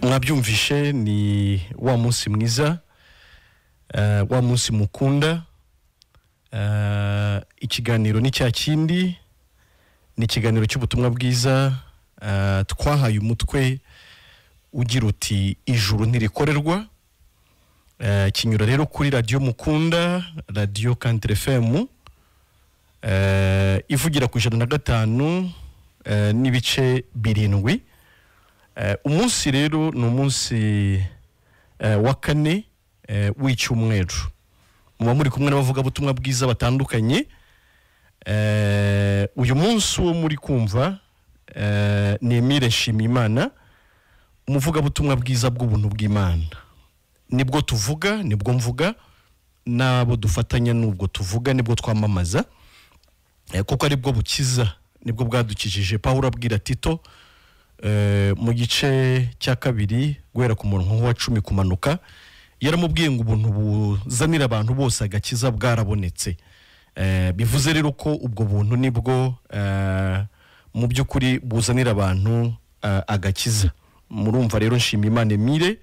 Mwabyumvishe, ni wa munsi mwiza, wa munsi mukunda. Ikiganiro ni cya kindi, ni ikiganiro cy'ubutumwa bwiza twahaye umutwe ugira uti "Ijuru ntirikorerwa". Kinyura rero kuri radiyo mukunda, radiyo Country FM, ivugira ku 105.7. Umunsi rero ni umunsi wa kane w'icyumweru. Muba muri kumwe n'abavugabutumwa bwiza batandukanye. Uyu munsi wo muri kumva ni Emile Nshimiyimana, umuvugabutumwa bwiza bw'ubuntu bw'Imana. Nibwo tuvuga, nibwo mvuga, n'abo dufatanya n'ubwo tuvuga, nibwo twamamaza, kuko aribwo bukiza, nibwo bwadukijije. Pawulo abwira Tito mu gice cya 2 guhera ku murongo wa 10 kumanuka, yaramubwiye ngo ubuntu buzanira abantu bose agakiza bwarabonetse. Bivuze rero ko ubwo buntu nibwo mu by'ukuri buzanira abantu agakiza. Murumva rero, Nshimiyimana Emile,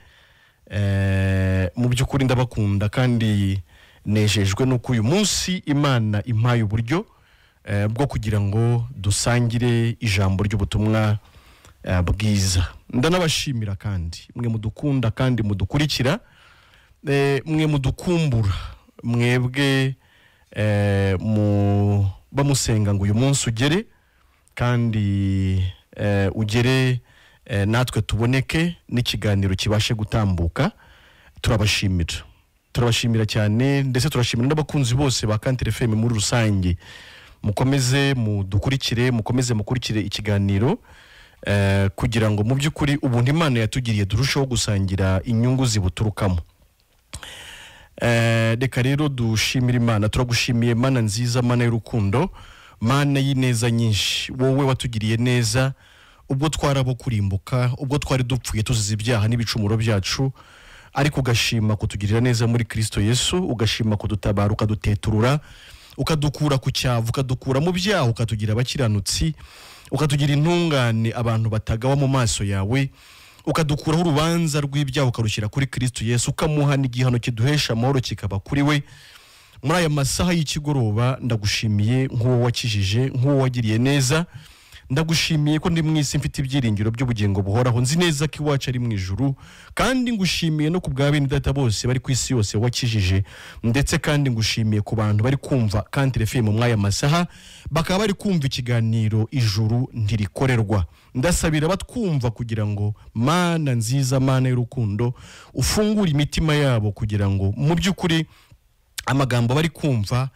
mu by'ukuri ndabakunda kandi nejejwe nuko uyu munsi Imana impaye uburyo bwo kugira ngo dusangire ijambo ry'ubutumwa bwiza. Ndanabashimira kandi mwe mudukunda kandi mudukurikira, mwe mudukumbura, mwebwe mu bamusenga ngo uyu munsi ugere, kandi ugere natwe tuboneke n'ikiganiro kibashe gutambuka. Turabashimira, turabashimira cyane, ndetse turashimira n'abakunzi bose ba Country FM muri rusange. Mukomeze mudukurikire, mukomeze mukurikire ikiganiro, kugira ngo mu by'ukuri ubuntu Imana yatugiriye turusheho gusangira inyungu zibuturukamo. Reka rero dushimire Imana. Turagushimiye Mana nziza, Mana y'urukundo, Mana y'ineza nyinshi, wowe watugiriye neza ubwo twarabo kurimbuka, ubwo twari dupfuye tuzize ibyaha n'ibicumuro byacu, ariko ugashima kutugirira neza muri Kristo Yesu, ugashima kudutabara, ukaduteturura, ukadukura ku cyavu, ukadukura mu byaha, ukatugira abakiranutsi, ukatugira intungane, abantu batagawa mu maso yawe, ukadukuraho urubanza rw'ibyaha ukarushyira kuri Kristo Yesu, ukamuha n'igihano kiduhesha amahoro kikaba kuri we. Muri aya masaha y'ikigoroba ndagushimiye nk'uwo wakijije, nk'uwo wagiriye neza. Ndagushimiye ko ndi mu isi mfite ibyiringiro by'ubugingo buhoraho, nzi neza ko iwacu ari mu ijuru. Kandi ngushimiye no ku bwa bene data bose bari ku isi yose wakijije, ndetse kandi ngushimiye ku bantu bari kumva Country FM muri aya masaha, bakaba bari kumva ikiganiro "Ijuru ntirikorerwa". Ndasabira batwumva kugira ngo, Mana nziza, Mana y'urukundo, ufungure imitima yabo kugira ngo mu by'ukuri amagambo bari kumva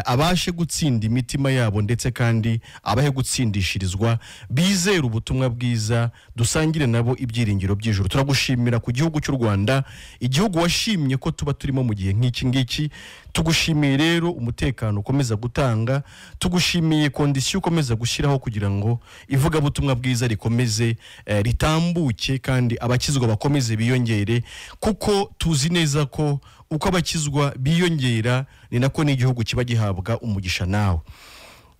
abashe gutsinda imitima yabo, ndetse kandi abahe gutsindishirizwa, bizere ubutumwa bwiza, dusangire nabo ibyiringiro by'ijuru. Turagushimira ku gihugu cy'u Rwanda, igihugu washimye ko tuba turimo mu gihe nk'iki ngiki. Tugushimiye rero umutekano ukomeza gutanga, tugushimiye conditions ukomeza gushyiraho kugira ngo ivugabutumwa bwiza rikomeze ritambuke, kandi abakizwa bakomeze biyongere, kuko tuzi neza ko uko abakizwa biyongera ni nako n'igihugu kiba gihabwa umugisha nawe.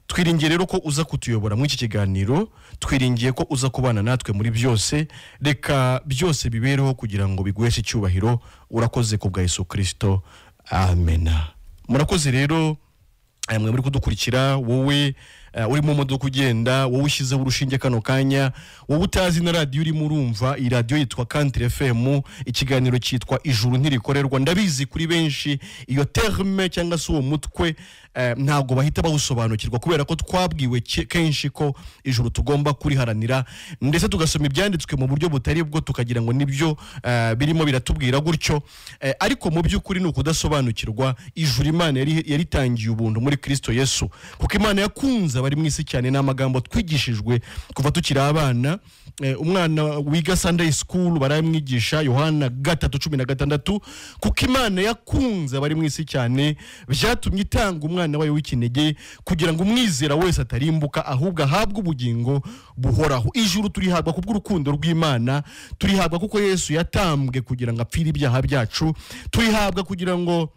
Twiringiye rero ko uza kutuyobora muri iki kiganiro, twiringiye ko uza kubana natwe muri byose. Reka byose bibereho kugira ngo biguheshe icyubahiro. Urakoze ku bwa Yesu Kirisito, amena. Murakoze rero mwe muri kudukurikira, wowe uri mu modoka ugenda, wowe ushyizeho urushinge kano kanya, wowe utazi na radiyo urimo urumva. Iyi radiyo yitwa Country FM, ikiganiro cyitwa "Ijuru ntirikorerwa". Ndabizi kuri benshi iyo terme cyangwa se uwo mutwe ntabwo bahita bawusobanukirwa, kubera ko twabwiwe kenshi ko ijuru tugomba kuriharanira, ndetse tugasoma ibyanditswe mu buryo butari bwo, tukagira ngo nibyo birimo biratubwira gutyo. Ariko mu by'ukuri ni ukudasobanukirwa. Ijuru Imana yaritangiye ubuntu muri Kristo Yesu, kuko Imana yakunze abari mu isi cyane. Ni amagambo twigishijwe kuva tukiri abana. Umwana wiga Sunday school baramwigisha Yohana 3:16, kuko Imana yakunze abari mu isi cyane, byatumye itanga umwana wayo w'ikinege, kugira ngo umwizera wese atarimbuka, ahubwo ahabwe ubugingo buhoraho. Ijuru turihabwa kubw'urukundo rw'Imana, turihabwa kuko Yesu yatambwe kugira ngo apfire ibyaha byacu, turihabwa kugira ngo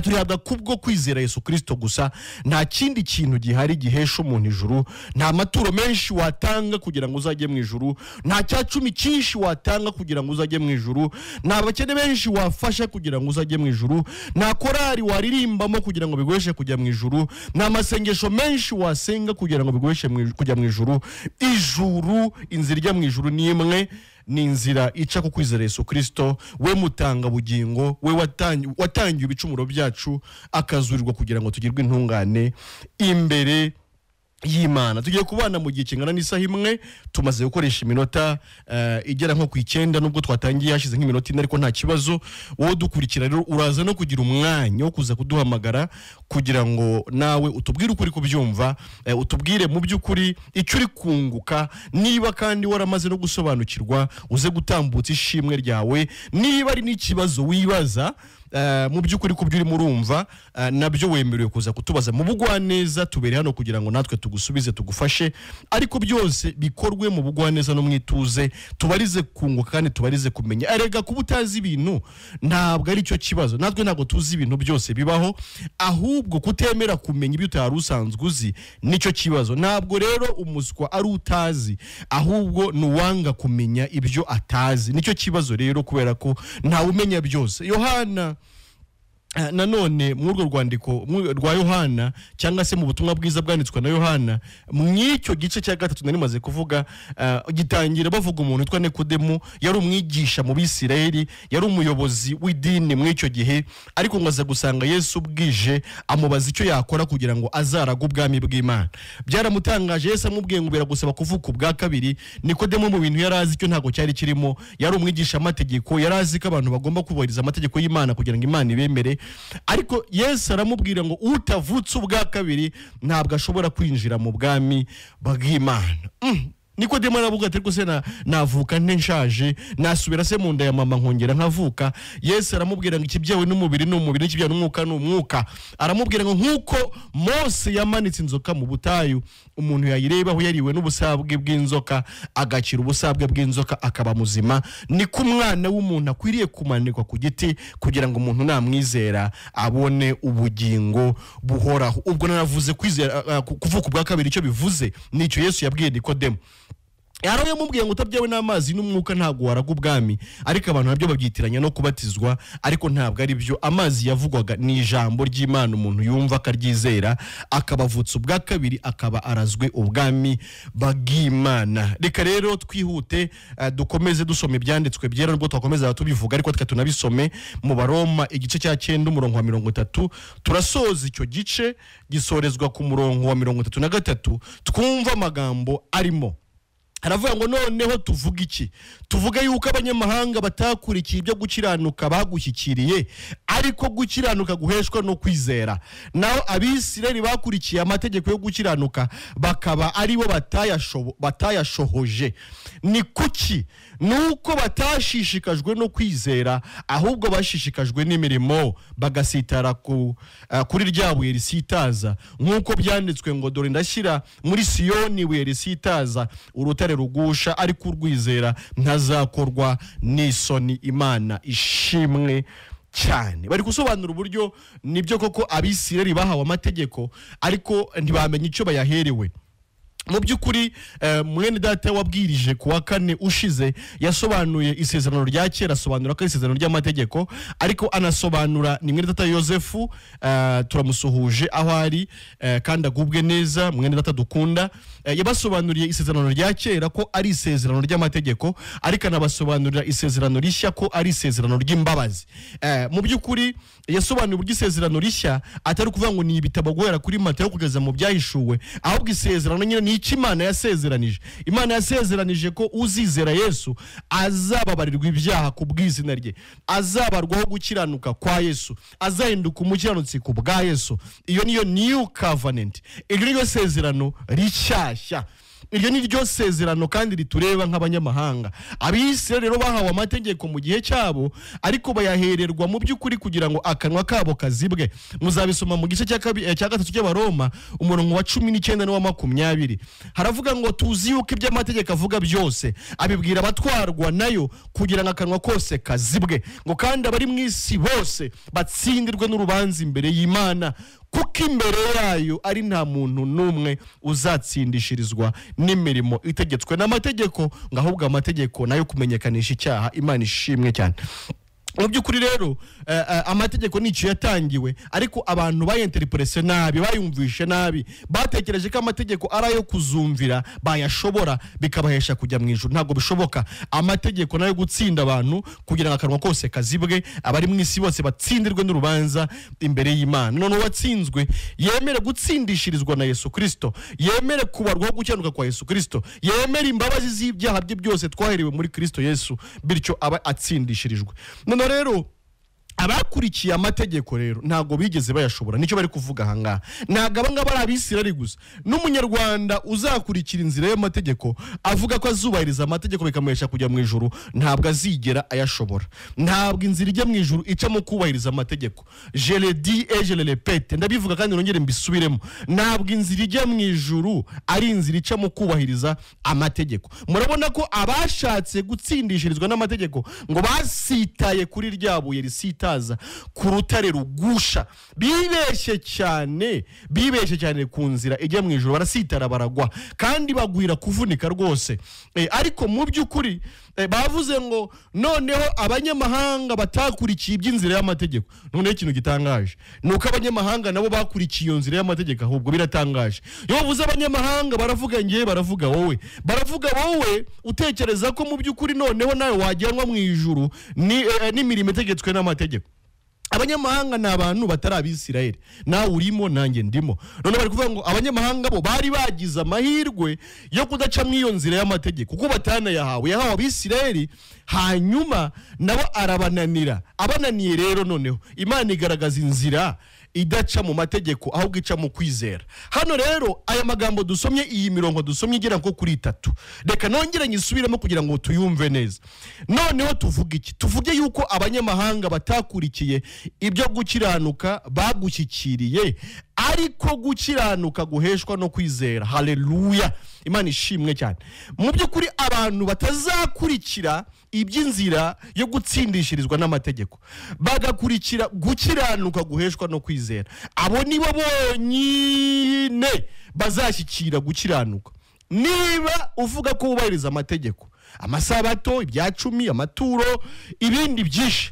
Turihabwa kubwo kwizera Yesu Kristo gusa. Nta kindi kintu gihari gihesha umuntu ijuru. Nta maturo menshi watanga kugira ngo uzajye mu ijuru, nta cyacumi cyinshi watanga kugira ngo uzajye mu ijuru, nta bakene benshi wafasha kugira ngo uzajye mu ijuru, nta korari waririmbamo kugira ngo biguheshe kujya mu ijuru, nta masengesho menshi wasenga kugira ngo biguheshe kujya mu ijuru. Ijuru, inzira ijya mu ijuru ni imwe, ni inzira ica ku kwizera Yesu Kristo, we mutanga bugingo, we watangiye ibicumuro byacu akazurirwa kugira ngo tugirwe intungane imbere y'Imana. Tugiye kubana mu gihe kingana n'isaha imwe, tumaze gukoresha iminota igera nko ku 9, nubwo twatangiye hashize nk'iminota 4, ariko nta kibazo. Wowe dukurikira rero uraza no kugira umwanya wo kuza kuduhamagara kugira ngo nawe utubwire ukuri kubyumva, utubwire mu by'ukuri icyo uri kunguka, niba kandi waramaze no gusobanukirwa uze gutambutsa ishimwe ryawe, niba ari n'ikibazo wibaza mu by'ukuri kubyo urimo urumva, nabyo wemerewe kuza kutubaza mu bugwaneza. Tubere hano kugira ngo natwe tugusubize, tugufashe, ariko byose bikorwe mu bugwaneza no mwituze. Tubarize kunguka kandi tubarize kumenya. Erega kuba utazi ibintu ntabwo ari cyo kibazo, natwe ntabwo tuzi ibintu byose bibaho, ahubwo kutemera kumenya ibyo utari usanzwe uzi nicyo kibazo. Ntabwo rero umuswa ari utazi, ahubwo ni uwanga kumenya ibyo atazi, nicyo kibazo rero, kubera ko ntawe umenya byose. Yohana nanone muri urwo rwandiko rwa Yohana, cyangwa se mu butumwa bwiza bwanditswe na Yohana, mw'icyo gice cya 3 nari maze kuvuga, gitangira bavuga umuntu witwa Nikodemu. Yari umwigisha mu Bisirayeli, yari umuyobozi w'idini mw'icyo gihe, ariko ngo aza gusanga Yesu bwije, amubaza icyo yakora kugira ngo azarage ubwami bw'Imana. Byaramutangaje, Yesu amubwiye ngo biragusaba kuvuka ubwa kabiri. Nikodemu mu bintu yari azi icyo ntabwo cyari kirimo, yari umwigisha amategeko, yari azi ko abantu bagomba kubahiriza amategeko y'Imana kugira ngo Imana ibemere, ariko Yesu aramubwira ngo utavutse ubwa kabiri ntabwo ashobora kwinjira mu bwami bw'Imana. Nikodemu aravuga ati ariko se navuka nte nshaje, nasubira se mu nda ya mama nkongera nkavuka? Yesu aramubwira ngo ikibyawe n'umubiri ni umubiri, n'ikibyawe n'umwuka ni umwuka. Aramubwira ngo nk'uko Mose yamanitse inzoka mu butayu, umuntu yayirebaho yariwe n'ubusabwe bw'inzoka agakira ubusabwe bw'inzoka akaba muzima, niko umwana w'umuntu akwiriye kumanikwa ku giti kugira ngo umuntu namwizera abone ubugingo buhoraho. Ubwo naravuze kwizera, kuvuka ubwa kabiri icyo bivuze, nicyo Yesu yabwiye Nikodemu. Yari yamubwiye ngo utabyawe n'amazi n'umwuka ntabwo waraga ubwami, ariko abantu nabyo babyitiranya no kubatizwa, ariko ntabwo ari byo. Amazi yavugwaga ni ijambo ry'Imana, umuntu yumva akaryizera akabavutsa ubwa kabiri, akaba arazwe ubwami bw'Imana. Reka rero twihute, dukomeze dusoma ibyanditswe byera, nubwo twakomeza tubivuga, ariko reka tunabisome mu Baroma igice cya 9 umurongo wa 30. Turasoza icyo gice gisorezwa ku murongo wa 33, twumva amagambo arimo. Haravuga ngo noneho tuvuge iki? Tuvuge yuko abanyamahanga batakurikiye ibyo gukiranuka bagushyikiriye, ariko gukiranuka guheshwa no kwizera. Naho Abisirayeli bakurikiye amategeko yo gukiranuka bakaba aribo batayashohoje. Ni kuki? Nuko batashishikajwe no kwizera, ahubwo bashishikajwe n'imirimo, bagasitara kuri rya buye risitaza, nk'uko byanditswe ngo dore ndashyira muri Siyoni ibuye risitaza, urutare rugusha, ariko urwizera ntazakorwa n'isoni. Imana ishimwe cyane. Bari gusobanura uburyo nibyo koko Abisirayeli bahawe amategeko, ariko ntibamenye icyo bayaherewe. Mu by'ukuri mwene data wabwirije ku wa kane ushize yasobanuye isezerano rya kera, asobanura ko isezerano ry'amategeko, ariko anasobanura ni mwene data Yosefu, turamusuhuje aho ari, kandi agubwe neza, mwene data dukunda. Yabasobanuriye isezerano rya kera ko ari isezerano ry'amategeko, ariko anabasobanurira isezerano rishya ko ari isezerano ry'imbabazi. Mu by'ukuri yasobanuye uburyo isezerano rishya atari ukuvuga ngo ni ibitabo guhera kuri Matayo kugeza mu byahishuwe, ahubwo isezerano nyine ni icyo Imana yasezeranije. Imana yasezeranije ko uzizera Yesu azababarirwa ibyaha ku bw'izina rye, azabarwaho gukiranuka kwa Yesu, azahinduka umukiranutsi ku bwa Yesu. Iyo niyo new covenant, iryo niyo sezerano rishyashya. Iryo ni ryo sezerano kandi ritureba nk'abanyamahanga. Abisirayeli rero bahawe amategeko mu gihe cyabo, ariko bayahererwa mu by'ukuri kugira ngo akanwa kabo kazibwe. Muzabisoma mu gice cya 3 cy'Abaroma, umurongo wa 19 n'uwa 20. Haravuga ngo tuzi yuko ibyo amategeko avuga byose abibwira abatwarwa nayo, kugira ngo akanwa kose kazibwe, ngo kandi abari mu isi bose batsindirwe n'urubanza imbere y'Imana, kuko imbere yayo ari nta muntu n'umwe uzatsindishirizwa n'imirimo itegetswe n'amategeko, ngo ahubwo amategeko nayo kumenyekanisha icyaha. Imana ishimwe cyane. Mu by'ukuri rero amategeko nicyo yatangiwe, ariko abantu bayinterprese nabi, bayumvishe nabi, batekereje ko amategeko ari ayo kuzumvira bayashobora bikabahesha kujya mu ijuru. Ntabwo bishoboka. Amategeko nayo gutsinda abantu kugira ngo akanwa kose kazibwe, abari mu isi bose batsindirwe n'urubanza imbere y'Imana. None uwatsinzwe yemere gutsindishirizwa na Yesu Kristo, yemere kubarwaho gukiranuka kwa Yesu Kristo, yemere imbabazi z'ibyaha bye byose twaherewe muri Kristo Yesu, bityo aba atsindishirijwe. None rero abakurikiye amategeko rero ntabwo bigeze bayashobora. Nicyo bari kuvuga aha ngaha. Ntabwo aba ngaba ari Abisirayeli gusa, n'Umunyarwanda uzakurikira inzira y'amategeko avuga ko azubahiriza amategeko bikamuhesha kujya mu ijuru, ntabwo azigera ayashobora. Ntabwo inzira ijya mu ijuru icamo kubahiriza amategeko. Je le dis et je le répète, ndabivuga kandi nongere mbisubiremo, ntabwo inzira ijya mu ijuru ari inzira icamo kubahiriza amategeko. Murabona ko abashatse gutsindishirizwa n'amategeko ngo basitaye kuri rya buye risitaza ku rutare rugusha, bibeshye cyane, bibeshye cyane ku nzira ijya mu ijuru, barasitara baragwa kandi bagwira kuvunika rwose. Ariko mu by'ukuri bavuze ngo noneho abanyamahanga batakurikiye iby'inzira y'amategeko. Noneho ikintu gitangaje ni uko abanyamahanga nabo bakurikiye iyo nzira y'amategeko, ahubwo biratangaje. Iyo bavuze abanyamahanga baravuga ngewe, baravuga wowe, baravuga wowe utekereza ko mu by'ukuri noneho nawe wajyanwa mu ijuru n'imirimo itegetswe n'amategeko. Abanyamahanga ni abantu batari Abisirayeli, nawe urimo nanjye ndimo. None bari kuvuga ngo abanyamahanga bo bari bagize amahirwe yo kudaca mu iyo nzira y'amategeko, kuko batanayahawe, yahawe Abisirayeli, hanyuma nabo arabananira. Abananiye rero noneho Imana igaragaza inzira idaca mu mategeko, ahubwo ica mu kwizera. Hano rero aya magambo dusomye, iyi mirongo dusomye igera nko kuri 3, reka nongere nyisubiremo kugira ngo tuyumve neza. Noneho tuvuge iki? Tuvuge yuko abanyamahanga batakurikiye ibyo gukiranuka bagushyikiriye, ariko gukiranuka guheshwa no kwizera. Haleluya, Imana ishimwe cyane. Mu by'ukuri abantu batazakurikira iby'inzira yo gutsindishirizwa n'amategeko, bagakurikira gukiranuka guheshwa no kwizera, abo nibo bonyine bazashyikira gukiranuka. Niba uvuga ko wubahiriza amategeko, amasabato, ibya 10, amaturo, ibindi byinshi,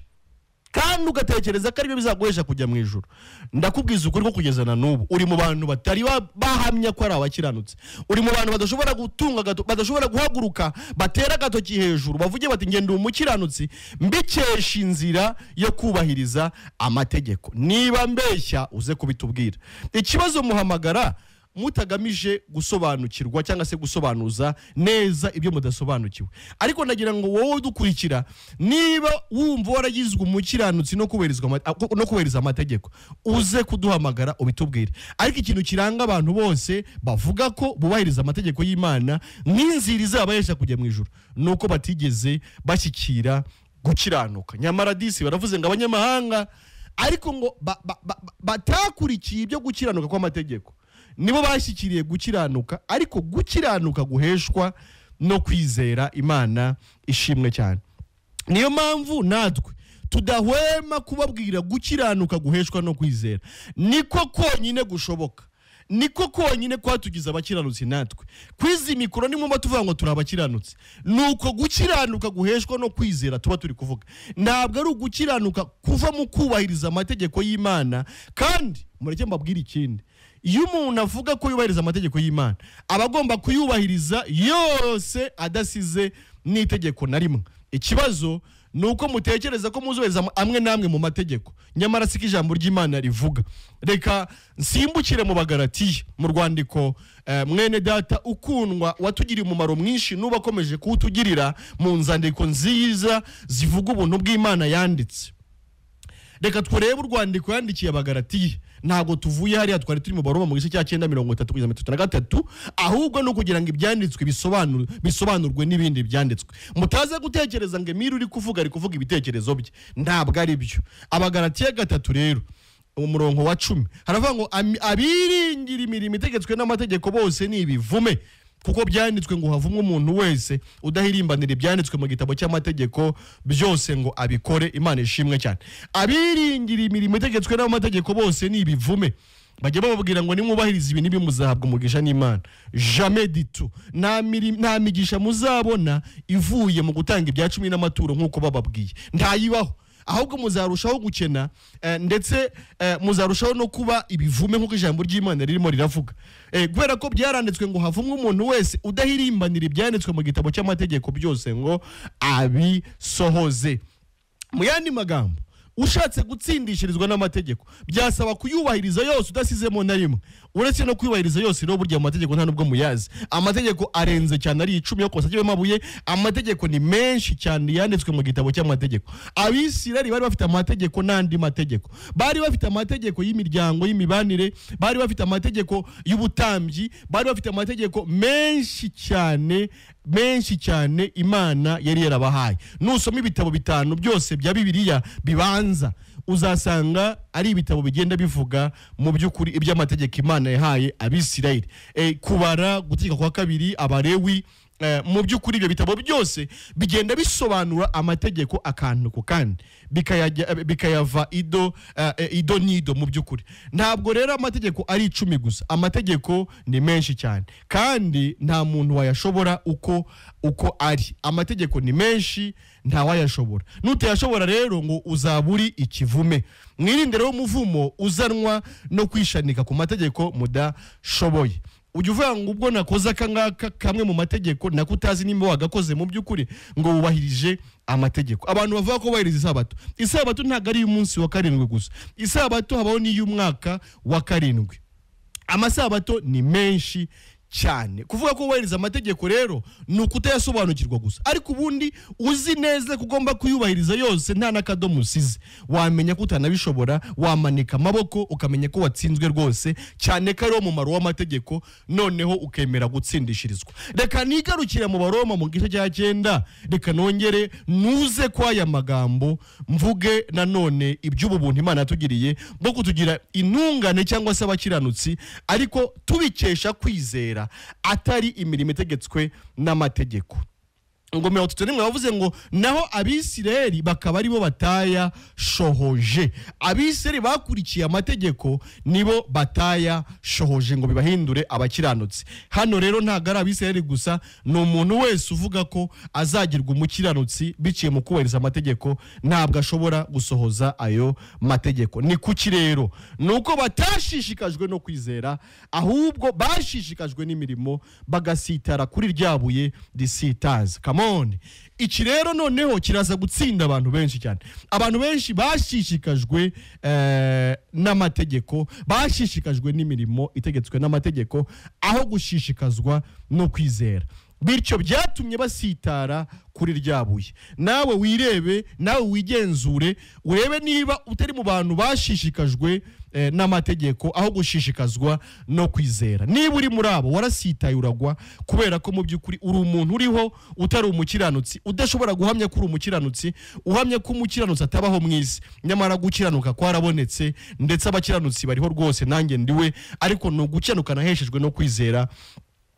kandi ugatekereza ko aribyo bizaguhesha kujya mu ijuru, ndakubwiza ukuri ko kugeza na n'ubu uri mu bantu batari bahamya ko ari abakiranutse. Uri mu bantu badashobora gutunga gato, badashobora guhaguruka batera agatoki hejuru bavuge bati ngende umukiranutsi mbikesha inzira yo kubahiriza amategeko. Niba mbeshya uze kubitubwira. Ikibazo muhamagara mutagamije gusobanukirwa cyangwa se gusobanuza neza ibyo mudasobanukiwe, ariko nagira ngo wowe udukurikira, niba wumva waragizwe umukiranutsi no kubahiriza amategeko, uze kuduhamagara ubitubwire. Ariko ikintu kiranga abantu bose bavuga ko bubahiriza amategeko y'Imana nk'inzira izabahesha kujya mu ijuru, nuko batigeze bashyikira gukiranuka. Nyamara disi baravuze ngo abanyamahanga ariko ngo batakurikiye ibyo gukiranuka kw'amategeko, nibo bashyikiriye gukiranuka, ariko gukiranuka guheshwa no kwizera. Imana ishimwe cyane. Niyo mpamvu natwe tudahwema kubabwira gukiranuka guheshwa no kwizera. Niko konyine gushoboka, niko konyine kwatugize abakiranutsi. Natwe kwizi mikoro nimumba tuvuga ngo turi abakiranutsi, nuko gukiranuka guheshwa no kwizera tuba turi kuvuga. Ntabwo ari ugukiranuka kuva mu kubahiriza amategeko y'Imana. Kandi mureke mbabwire ikindi, iyo umuntu avuga ko yubahiriza amategeko y'Imana, aba agomba kuyubahiriza yose adasize n'itegeko na rimwe. Ikibazo nuko mutekereza ko muzubahiriza amwe namwe mu mategeko, nyamara siko ijambo ry'Imana rivuga. Reka nsimbukire mu Bagalatiya, mu rwandiko mwene data ukundwa watugiriye umumaro mwinshi nuba akomeje kuwutugirira mu nzandiko nziza zivuga ubuntu bw'Imana yanditse. Reka turebe urwandiko yandikiye Abagalatiya. Ntabwo tuvuye hariya twari turi mu Baroma mu gice cya 9 30 kugeza 33, ahubwo no kugira ngo ibyanditswe bisobanurwe n'ibindi byanditswe. Mutaza gutekereza ngo Emile uri kuvuga ari kuvuga ibitekerezo bye, ntabwo ari byo. Abagalatiya 3 rero umurongo wa 10 haravuga ngo abiringira imirimo itegetswe n'amategeko bose ni ibivume, kuko byanditswe ngo havumwe umuntu wese udahirimbanira ibyanditswe mu gitabo cy'amategeko byose ngo abikore. Imana ishimwe cyane. Abiringira imirimo itegetswe n'amategeko bose ni ibivume. Bajya bababwira ngo nimwubahiriza ibi n'ibi muzahabwa umugisha n'Imana. Jamais du tout. Nta migisha muzabona ivuye mu gutanga ibya 10 n'amaturo nk'uko bababwiye, ntayibaho. Ahubwo muzarushaho gukena, ndetse muzarushaho no kuba ibivume nk'uko ijambo ry'Imana ririmo riravuga. Kubera ko byaranditswe ngo havumwe umuntu wese udahirimbanira ibyanditswe mu gitabo cy'amategeko byose ngo abisohoze. Mu yandi magambo, ushatse gutsindishirizwa n'amategeko byasaba kuyubahiriza yose udasizemo na rimwe. Uretse no kuyubahiriza yose rero, burya amategeko nta nubwo muyazi. Amategeko arenze cyane, ari 10 yo kosa mabuye. Amategeko ni menshi cyane yanditswe mu gitabo cy'amategeko. Abisirayeli bari bafite amategeko n'andi mategeko. Bari bafite amategeko y'imiryango, y'imibanire, bari bafite amategeko y'ubutambyi, bari bafite amategeko menshi cyane, menshi cyane Imana yari yarabahaye. Nusoma ibitabo 5 byose bya Bibiliya bibanza, uzasanga ari ibitabo bigenda bivuga mu by'ukuri iby'amategeko Imana yahaye Abisirayeli. Kubara, Gutegeka kwa Kabiri, Abalewi, mu by'ukuri ibyo bitabo byose bigenda bisobanura amategeko akantu ku kandi, bikayava ido ido nido. Mu by'ukuri ntabwo rero amategeko ari 10 gusa, amategeko ni menshi cyane kandi nta muntu wayashobora uko ari. Amategeko ni menshi, nta wayashobora. Nutayashobora rero ngo uzaburi ikivume. Mwirinde rero umuvumo uzanwa no kwishanika ku mategeko mudashoboye. Ujya uvuga ngo ubwo nakoze aka ngaka kamwe mu mategeko, nako utazi nimba wagakoze mu by'ukuri ngo wubahirije amategeko. Abantu bavuga ko bubahiriza isabato. Isabato ntabwo ari iy'umunsi wa 7 gusa, isabato habaho n'iy'umwaka wa 7. Amasabato ni menshi cyane. Kuvuga ko wubahiriza amategeko rero ni ukutayasobanukirwa gusa, ariko ubundi uzi neza ko ugomba kuyubahiriza yose nta n'akadomo usize, wamenya ko utanabishobora, wamanika amaboko ukamenya ko watsinzwe rwose, cyane ko ari wo mumaro w'amategeko, noneho ukemera gutsindishirizwa. Reka nigarukire mu Baroma mu gice cya 9, reka nongere nuze kwa aya magambo mvuge nanone iby'ubu buntu Imana yatugiriye bwo kutugira intungane cyangwa se abakiranutsi, ariko tubikesha kwizera, atari imirimo itegetswe n'amategeko. Ngo 31 bavuze ngo naho Abisirayeli bakaba aribo bataya shohoje. Abisirayeli bakurikiye amategeko nibo bataya shohoje ngo bibahindure abakiranutsi. Hano rero ntabwo ari Abisirayeli gusa, ni umuntu wese uvuga ko azagirwa umukiranutsi biciye mu kubahiriza amategeko ntabwo ashobora gusohoza ayo mategeko. Ni kuki rero? Nuko batashishikajwe no kwizera, ahubwo bashishikajwe n'imirimo, bagasitara kuri ryabuye risitaza. Iki rero noneho kiraza gutsinda abantu benshi cyane. Abantu benshi bashishikajwe n'amategeko, bashishikajwe n'imirimo itegetswe n'amategeko aho gushishikazwa no kwizera. Bityo byatumye basitara kuri ryabuye. Nawe wirebe, nawe wigenzure, urebe niba utari mu bantu bashishikajwe n'amategeko aho gushishikazwa no kwizera. Niba uri muri abo warasitaye uragwa, kubera ko mu by'ukuri uri umuntu uriho utari umukiranutsi, udashobora guhamya ko uri umukiranutsi, uhamya ko umukiranutsi atabaho mu isi. Nyamara gukiranuka kwarabonetse, ndetse abakiranutsi bariho rwose, nanjye ndiwe, ariko ni ugukiranuka naheshejwe no kwizera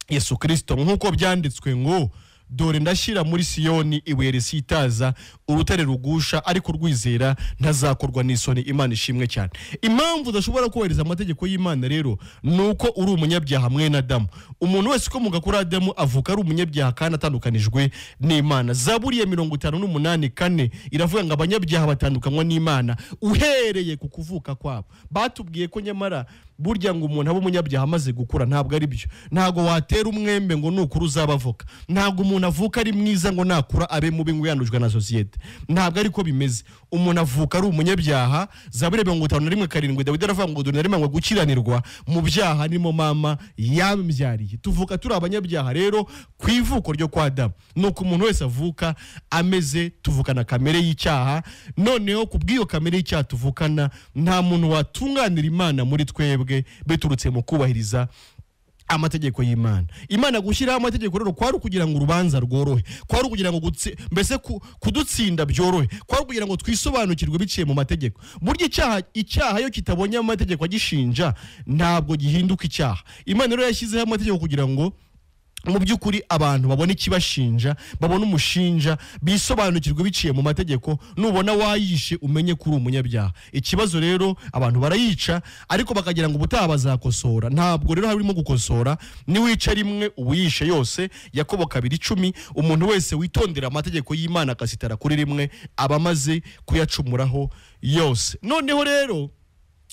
Yesu Kristo, nk'uko byanditswe ngo dore ndashyira muri Siyoni ibuye risitaza, urutare rugusha, ariko urwizera ntazakorwa n'isoni. Imana ishimwe cyane. Impamvu udashobora kubahiriza amategeko y'Imana rero ni uko uri umunyabyaha mwene Adamu. Umuntu wese ukomoka kuri Adamu avuka ari umunyabyaha kandi atandukanijwe n'Imana. Zaburi ya 58:4 iravuga ngo abanyabyaha batandukanywa n'Imana uhereye ku kuvuka kwabo. Batubwiye ko nyamara Burya ngo umuntu abe umunyabyaha amaze gukura ntabwo ari byo. Ntabwo watera umwembe ngo nukura uzaba avoka. Ntabwo umuntu avuka ari mwiza ngo nakura abe mubi ngo yandujwe na sosiyete. Ntabwo ariko bimeze. Umuntu avuka ari umunyabyaha. Zaburi 51:7 Dawidi aravuga ngo dore naremanywe gukiranirwa mu byaha nimo mama yambyariye. Tuvuka turi abanyabyaha rero ku ivuko ryo kwa Adamu. Nuko umuntu wese avuka ameze, tuvukana kamere y'icyaha. Noneho ku bw'iyo kamere y'icyaha tuvukana, nta muntu watunganira Imana muri twebwe biturutse mu kubahiriza amategeko y'Imana. Imana gushyiraho amategeko rero kwari ukugira ngo urubanza rworohe, kwari ukugira ngo mbese kudutsinda byorohe, kwari ukugira ngo twisobanukirwe biciye mu mategeko. Burya icyaha iyo kitabonye amategeko agishinja ntabwo gihinduka icyaha. Imana rero yashyizeho amategeko kugira ngo mu by'ukuri abantu babone ikibashinja, babone umushinja, bisobanukirwe biciye mu mategeko. Nubona wayishe umenye kuri umunyabyaha. Ikibazo rero abantu barayica ariko bakagira ngo ubutaha bazakosora. Ntabwo rero harimo gukosora. Niwica rimwe ubuyishe yose. Yakobo 2:10, umuntu wese witondera amategeko y'Imana akasitara kuri rimwe aba amaze kuyacumuraho yose. Noneho rero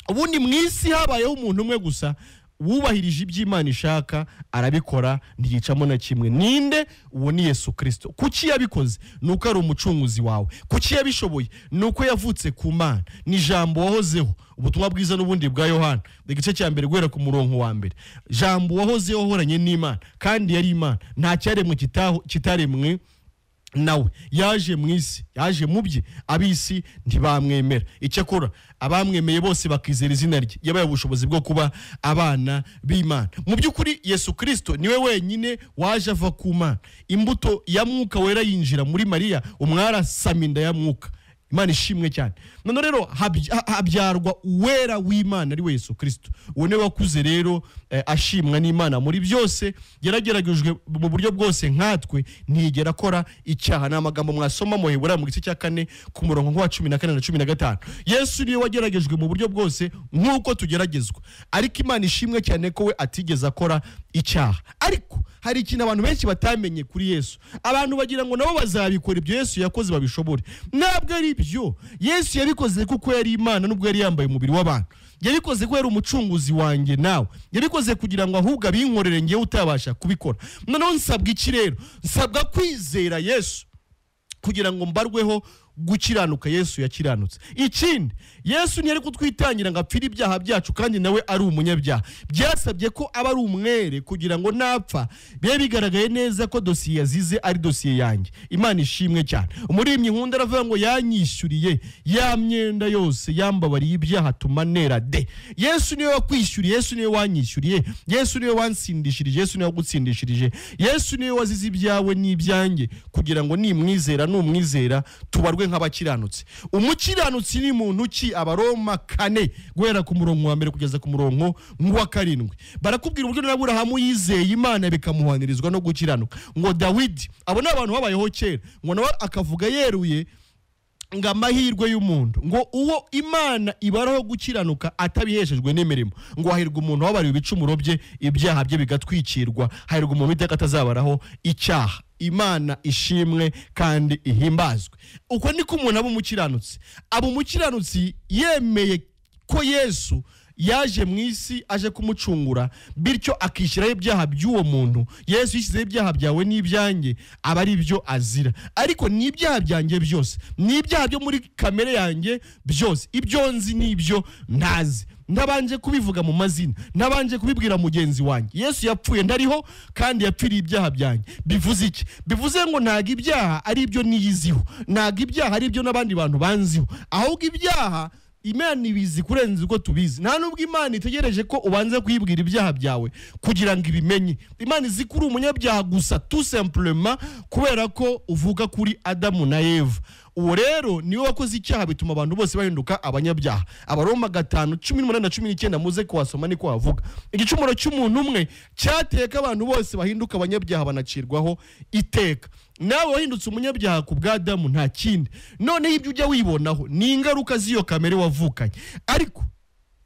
ubundi mu isi habayeho umuntu umwe gusa wubahirije iby'Imana ishaka, arabikora ntiyicamo na kimwe. Ninde? Uwo ni Yesu Kristo. Kuki yabikoze? Nuko ari umucunguzi wawe. Kuki yabishoboye? Nuko yavutse ku Mana. Ni jambo wahozeho. Ubutumwa bwiza n'ubundi bwa Yohana igice cya mbere guhera ku murongo wa mbere. Jambo wahozeho wahoranye n'Imana kandi yari Imana, nta cyaremwe kitaremwe nawe. Yaje mu isi, yaje mu bye, ab'isi ntibamwemera. Icyakora abamwemeye bose bakizera izina rye, yabaye ubushobozi bwo kuba abana b'Imana. Mu by'ukuri Yesu Kristo niwe wenyine waje ava ku Mana. Imbuto ya Mwuka Wera yinjira muri Mariya, umwara saminda ya Mwuka. Imana ishimwe cyane. None rero habyarwa uwera w'Imana ari we Yesu Kristo. Uwo niwe wakuze rero ashimwa n'Imana muri byose, yarageragejwe mu buryo bwose nkatwe, ntiyigera akora icyaha. Ni amagambo mwasoma mu Heburayo mu gice cya 4 ku murongo wa 14 na 15. Yesu niwe wageragejwe mu buryo bwose nk'uko tugeragezwa, ariko Imana ishimwe cyane ko we atigeze akora icyaha. Ariko hari ikintu abantu benshi batamenye kuri Yesu. Abantu bagira ngo nabo bazabikora ibyo Yesu yakoze babishobore. Ntabwo ari byo. Yesu yabikoze kuko yari Imana nubwo yari yambaye umubiri w'abantu. Yabikoze ko yari umucunguzi wanjye nawe. Yabikoze kugira ngo ahubwo abinkorere ngewe utabasha kubikora. Noneho nsabwa iki rero? Nsabwa kwizera Yesu kugira ngo mbarweho gukiranuka Yesu yakiranutse. Ikindi, Yesu ntiyari kutwitangira ngo apfire ibyaha byacu kandi nawe ari umunyabyaha. Byasabye ko aba ari umwere kugira ngo napfa bibe bigaragaye neza ko dosiye yazize ari dosiye yanjye. Imana ishimwe cyane. Umuririmbyi nkunda aravuga ngo yanyishyuriye ya myenda yose, yambabariye ibyaha atuma nera de. Yesu niwe wakwishyuriye, Yesu niwe wanyishyuriye, Yesu niwe wansindishirije, Yesu niwe wagutsindishirije, Yesu niwe wazize ibyawe n'ibyanjye kugira ngo nimwizera numwizera tubarwe nk'abakiranutsi. Umukiranutsi ni muntu ki? Abaroma 4 guhera ku murongo wa mbere kugeza ku murongo wa 7 barakubwira uburyo Aburahamu yizeye Imana bikamuhanirizwa no gukiranuka. Ngo Dawidi, abo ni abantu babayeho kera, ngo nawe akavuga yeruye ngo amahirwe y'umuntu, ngo uwo Imana ibaraho gukiranuka atabiheshejwe n'imirimo, ngo hahirwa umuntu wabariwe ibicumuro bye, ibyaha bye bigatwikirwa, hahirwa umuntu iteka atazabaraho icyaha. Imana ishimwe kandi ihimbazwe. Uko niko umuntu aba umukiranutsi. Aba umukiranutsi yemeye ko Yesu yaje mu isi aje kumucungura, bityo akishyiraho ibyaha by'uwo muntu. Yesu yishyizeho ibyaha byawe n'ibyanjye, aba ari byo azira. Ariko n'ibyaha byanjye byose, n'ibyaha byo muri kamere yanjye byose, ibyo nzi n'ibyo ntazi, ntabanje kubivuga mu mazina, ntabanje kubibwira mugenzi wanjye. Yesu yapfuye ndariho kandi yapfiriye ibyaha byanjye. Bivuze iki? Bivuze ngo ntago ibyaha ari ibyo niyiziho, ntago ibyaha ari ibyo n'abandi bantu banziho, ahubwo ibyaha Imana ibizi kurenza uko tubizi. Nta nubwo Imana itegereje ko ubanza kuyibwira ibyaha byawe kugira ngo ibimenye. Imana izi kuri umunyabyaha gusa tout simplement kubera ko uvuga kuri Adamu na Eva. Uwo rero niwe wakoze icyaha bituma abantu bose bahinduka abanyabyaha. Abaroma 5:18 na 19 muze kuwasoma niko havuga. Igicumuro cy'umuntu umwe cyateka abantu bose bahinduka abanyabyaha banacirwaho iteka. Nawe wahindutse umunyabyaha ku bwa Adamu nta kindi. None ibyo ujya wibonaho ni ingaruka z'iyo kamere wavukanye. Ariko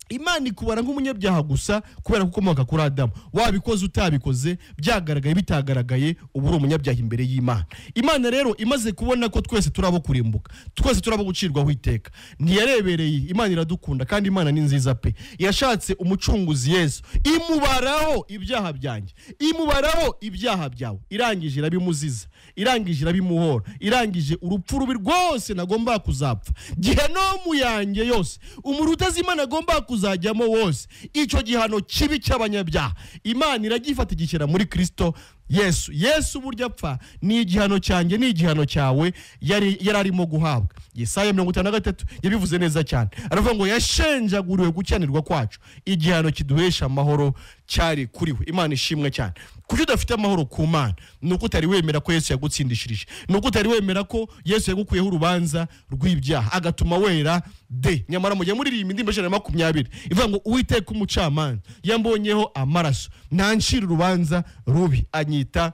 Imana ikubara nk'umunyabyaha gusa kubera ko ukomoka kuri Adamu. Wabikoze utabikoze, byagaragaye bitagaragaye, uba uri umunyabyaha imbere y'Imana. Imana rero imaze kubona ko twese turabo kurimbuka, twese turabo gucirwaho iteka, ntiyarebereye. Imana iradukunda kandi Imana ni nziza pe. Yashatse umucunguzi Yesu, imubaraho ibyaha byanjye, imubaraho ibyaha byawe, irangije irabimuziza, irangije irabimuhora, irangije urupfu rubi rwose nagomba kuzapfa, gihenomu yanjye yose, umuriro utazima nagomba kuzajyamo wose, icyo gihano kibi cy'abanyabyaha Imana iragifata igishyira muri Kristo Yesu. Yesu burya apfa ni igihano cyanjye, ni igihano cyawe yari arimo guhabwa. Yesaya 53 yabivuze neza cyane, aravuga ngo yashenjaguriwe gukiranirwa kwacu, igihano kiduhesha amahoro cyari kuri we. Imana ishimwe cyane. Kuki udafite amahoro ku Mana? Ni uko utari wemera ko Yesu yagutsindishirije, ni uko utari wemera ko Yesu yagukuyeho urubanza rw'ibyaha agatuma wera de. Nyamara mujye muririmba indirimbo 120 ivuga ngo Uwiteka umucamanza yambonyeho amaraso, ntancira urubanza rubi, anyita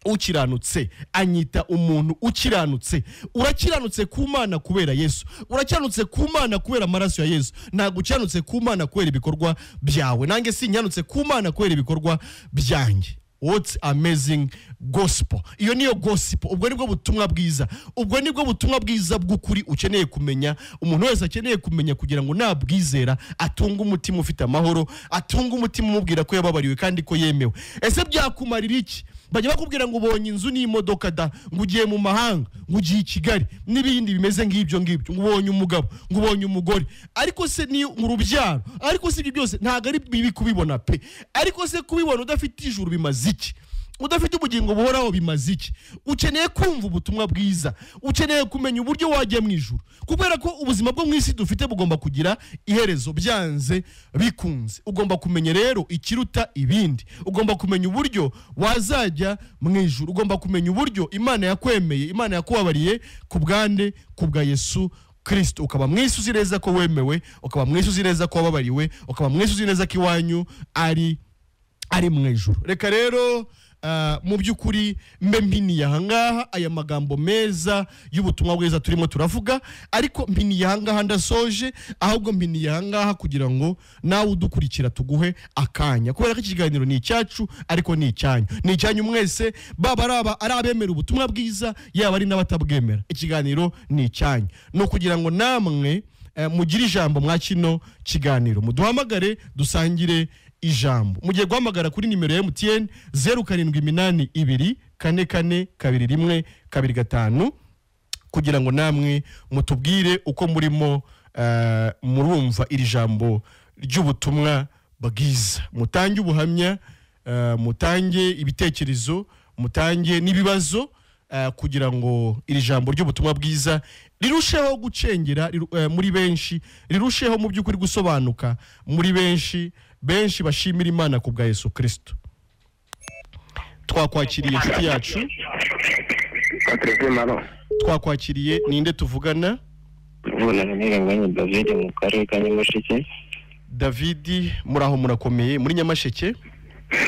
ukiranutse, anyita umuntu ukiranutse. Urakiranutse ku Mana kubera Yesu, urakiranutse ku Mana kubera amaraso ya Yesu, ntabwo ukiranutse ku Mana kubera ibikorwa byawe. Nanjye sinkiranutse ku Mana kubera ibikorwa byanjye. What amazing gospel. Iyo niyo gospel, ubwo nibwo butumwa bwiza, ubwo nibwo butumwa bwiza bw'ukuri ukeneye kumenya, umuntu wese akeneye kumenya kugira ngo nabwizera atunge umutima ufite amahoro, atunge umutima umubwira ko yababariwe kandi ko yemewe. Ese byakumarira iki? Bajya bakubwira ngo ubonye inzu n'imodoka da, ngo ugiye mu mahanga, ngo ugiye i Kigali n'ibindi bimeze nk'ibyo ngibyo, ngo ubonye umugabo, ngo ubonye umugore, ariko se ni urubyaro, ariko se ibyo byose ntabwo ari bibi kubibona pe. Ariko se kubibona udafite ijuru bimaze iki? Udafite ubugingo buhoraho bimaze iki? Ukeneye kumva ubutumwa bwiza, ukeneye kumenya uburyo wajya mu ijuru, kubera ko ubuzima bwo mu isi dufite bugomba kugira iherezo byanze bikunze. Ugomba kumenya rero ikiruta ibindi, ugomba kumenya uburyo wazajya mu ijuru, ugomba kumenya uburyo Imana yakwemeye, Imana yakubabariye ku bwande, ku bwa Yesu Kristo. Ukaba mu isi uzi neza ko wemewe, ukaba mu isi uzi neza ko wababariwe, ukaba mu isi uzi neza ko iwanyu ari mu ijuru. Reka rero mu by'ukuri mbe mpiniye ahangaha aya magambo meza y'ubutumwa bwiza turimo turavuga, ariko mpiniye ahangaha ndasoje, ahubwo mpiniye ahangaha kugira ngo nawe udukurikira tuguhe akanya, kubera ko ikiganiro ni icyacu ariko ni icyanyu, ni icyanyu mwese, baba ari abemera ubutumwa bwiza, yaba ari n'abatabwemera, ikiganiro ni icyanyu. Ni ukugira ngo namwe mugire ijambo mwa kino kiganiro, muduhamagare dusangire ijambo. Mugiye guhamagara kuri nimero ya MTN 0782 44 21 25 kugira ngo namwe mutubwire uko murimo murumva iri jambo ry'ubutumwa bwiza. Mutange ubuhamya, mutange ibitekerezo, mutange n'ibibazo, kugira ngo iri jambo ry'ubutumwa bwiza rirusheho gucengera muri benshi, rirusheho mu by'ukuri gusobanuka muri benshi, benshi bashimira Imana ku bwa Yesu Kristo. Twakwakiriye inshuti yacu. Twakwakiriye, ninde tuvugana? Tuvugana David mu karere ka Nyamasheke. David, muraho murakomeye muri Nyamasheke?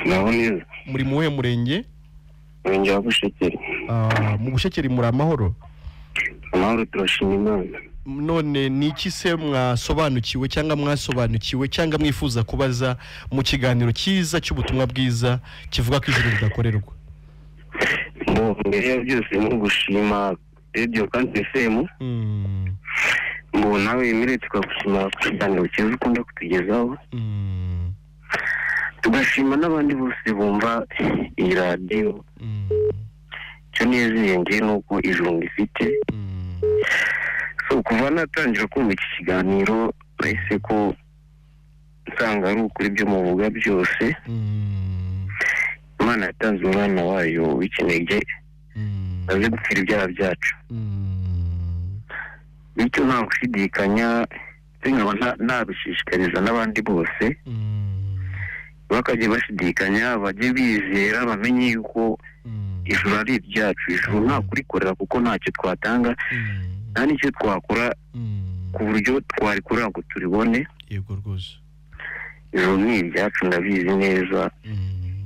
Naho neza. Muri muhe murenge? Murenge wa Bushekeri. Mu Bushekeri muri amahoro? Amahoro, turashima Imana. None ni iki se mwasobanukiwe cyangwa mwasobanukiwe cyangwa mwifuza kubaza mu kiganiro cyiza cy'ubutumwa bwiza kivuga ko ijuru ridakorerwa? Mbere ya byose ni ugushima Radio Country FM. Ngo nawe Emile tukagushima ku kiganiro cyiza ukunda kutugezaho. Tugashima n'abandi bose bumva iyi radiyo. Icyo nizeye ni uko ijuru rifite. So kuva natangira kumva iki kiganiro nahise ko nsanga ari ukuri ibyo muvuga byose. Imana yatanze umwana wayo w'ikinege aze gupfira ibyaha byacu. Bityo nta gushidikanya, nkaba nabishishikariza n'abandi bose bakajya bashidikanya, bajye bizera, bamenye yuko ijuru ari iryacu. Ijuru nta kurikorera kuko ntacyo twatanga, nta n'icyo twakora ku buryo twarikorera ngo turibone. Yego rwose, ijuru ni iryacu, ndabizi neza.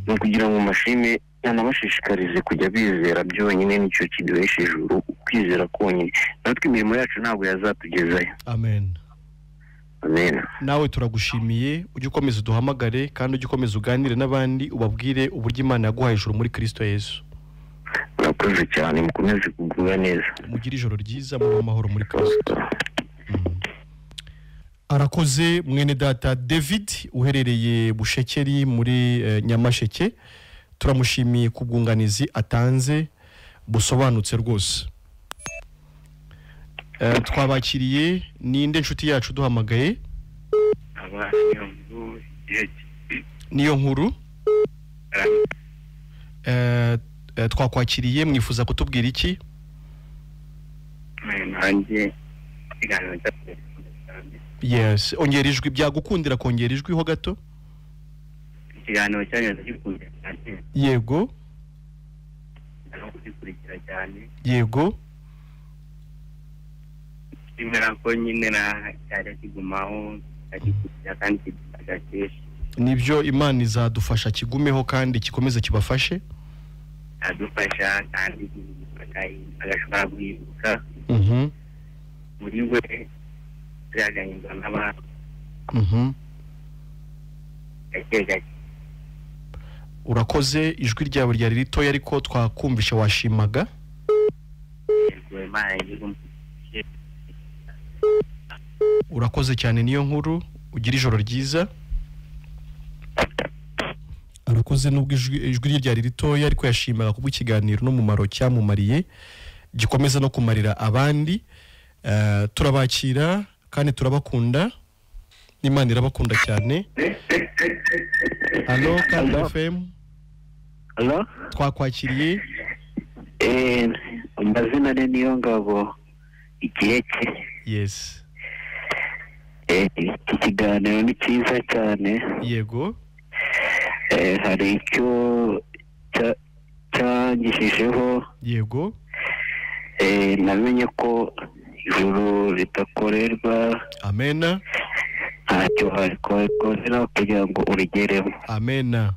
Ni ukugira ngo mashime nanabashishikarize kujya bizera byonyine, nicyo kiduhesha ijuru, ukwizera konyine. Natwe imirimo yacu ntabwo yazatugezayo. Amen. Amen. Nawe turagushimiye, ujye ukomeza uduhamagare kandi ujye ukomeza uganire n'abandi, ubabwire uburyo Imana yaguhaye ijuru muri Kristo Yesu. Murakoze cyane, mukomeze kugubwa neza. Mugire ijoro ryiza, mube amahoro muri Kristo. Arakoze mwene data David uherereye Bushekeri muri Nyamasheke, turamushimiye ku bwunganizi atanze busobanutse rwose. Twabakiriye, ninde nshuti yacu duhamagaye? Niyo nkuru. Twakwakiriye, mwifuza kutubwira iki? Yes, ongera ijwi, byagukundira kongera ijwi ho gato. Ikiganiro cyanyu ndagikunda cyane. Yego. No kugikurikira cyane. Yego. Nshimira ko nyine na cyari kigumaho ndagikurikira kandi kidufasha kenshi. Nibyo, Imana izadufasha kigumeho kandi kikomeze kibafashe. Adufasha kandi agashobora guhinduka. Muri we byagahindura n'abantu. Gake gake. Urakoze, ijwi ryawe ryari ritoya ariko twakumvisha washimaga. Yego, Imana igumye. Urakoze cyane niyo nkuru, ugira ijoro ryiza. Arakoze nubwo ijwi rye ryari ritoya ariko yashimaga kubwo ikiganiro n'umumaro cyamumariye, gikomeza no kumarira abandi. Turabakira kandi turabakunda, Imana irabakunda cyane. Allo Kandi FM. Allo? Twakwakiriye. Amazina ni Niyongabo Igiheke. Yes. Iki kiganiro ni cyiza cyane. Yego. Hari icyo cyangishijeho. Yego. Namenye ko ijuru ridakorerwa. Amena. Ntacyo warikorera kugira ngo urigeremo. Amena.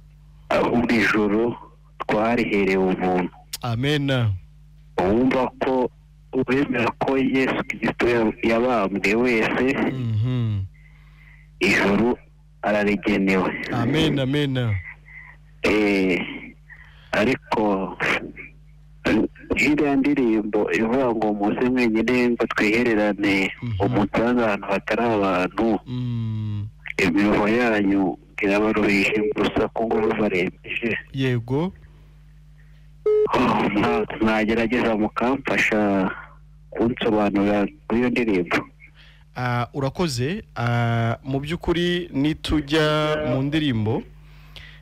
Ahubwo ijuru twariherewe ubuntu. Amena. Wumva ko wemera ko Yesu Kristo yabambwe wese, ijuru ararigenewe. Amen, amena. Ariko iriya ndirimbo ivuga ngo muze mwenyine ngo twihererane, umusanze ahantu hatari abantu, imiruho yanyu irabaruhishe, urusaku ngo rubarembeje. Yego. Mwagerageza mukamfasha kunsobanurira kuri iyo ndirimbo. Urakoze. Mu by'ukuri nitujya mu ndirimbo,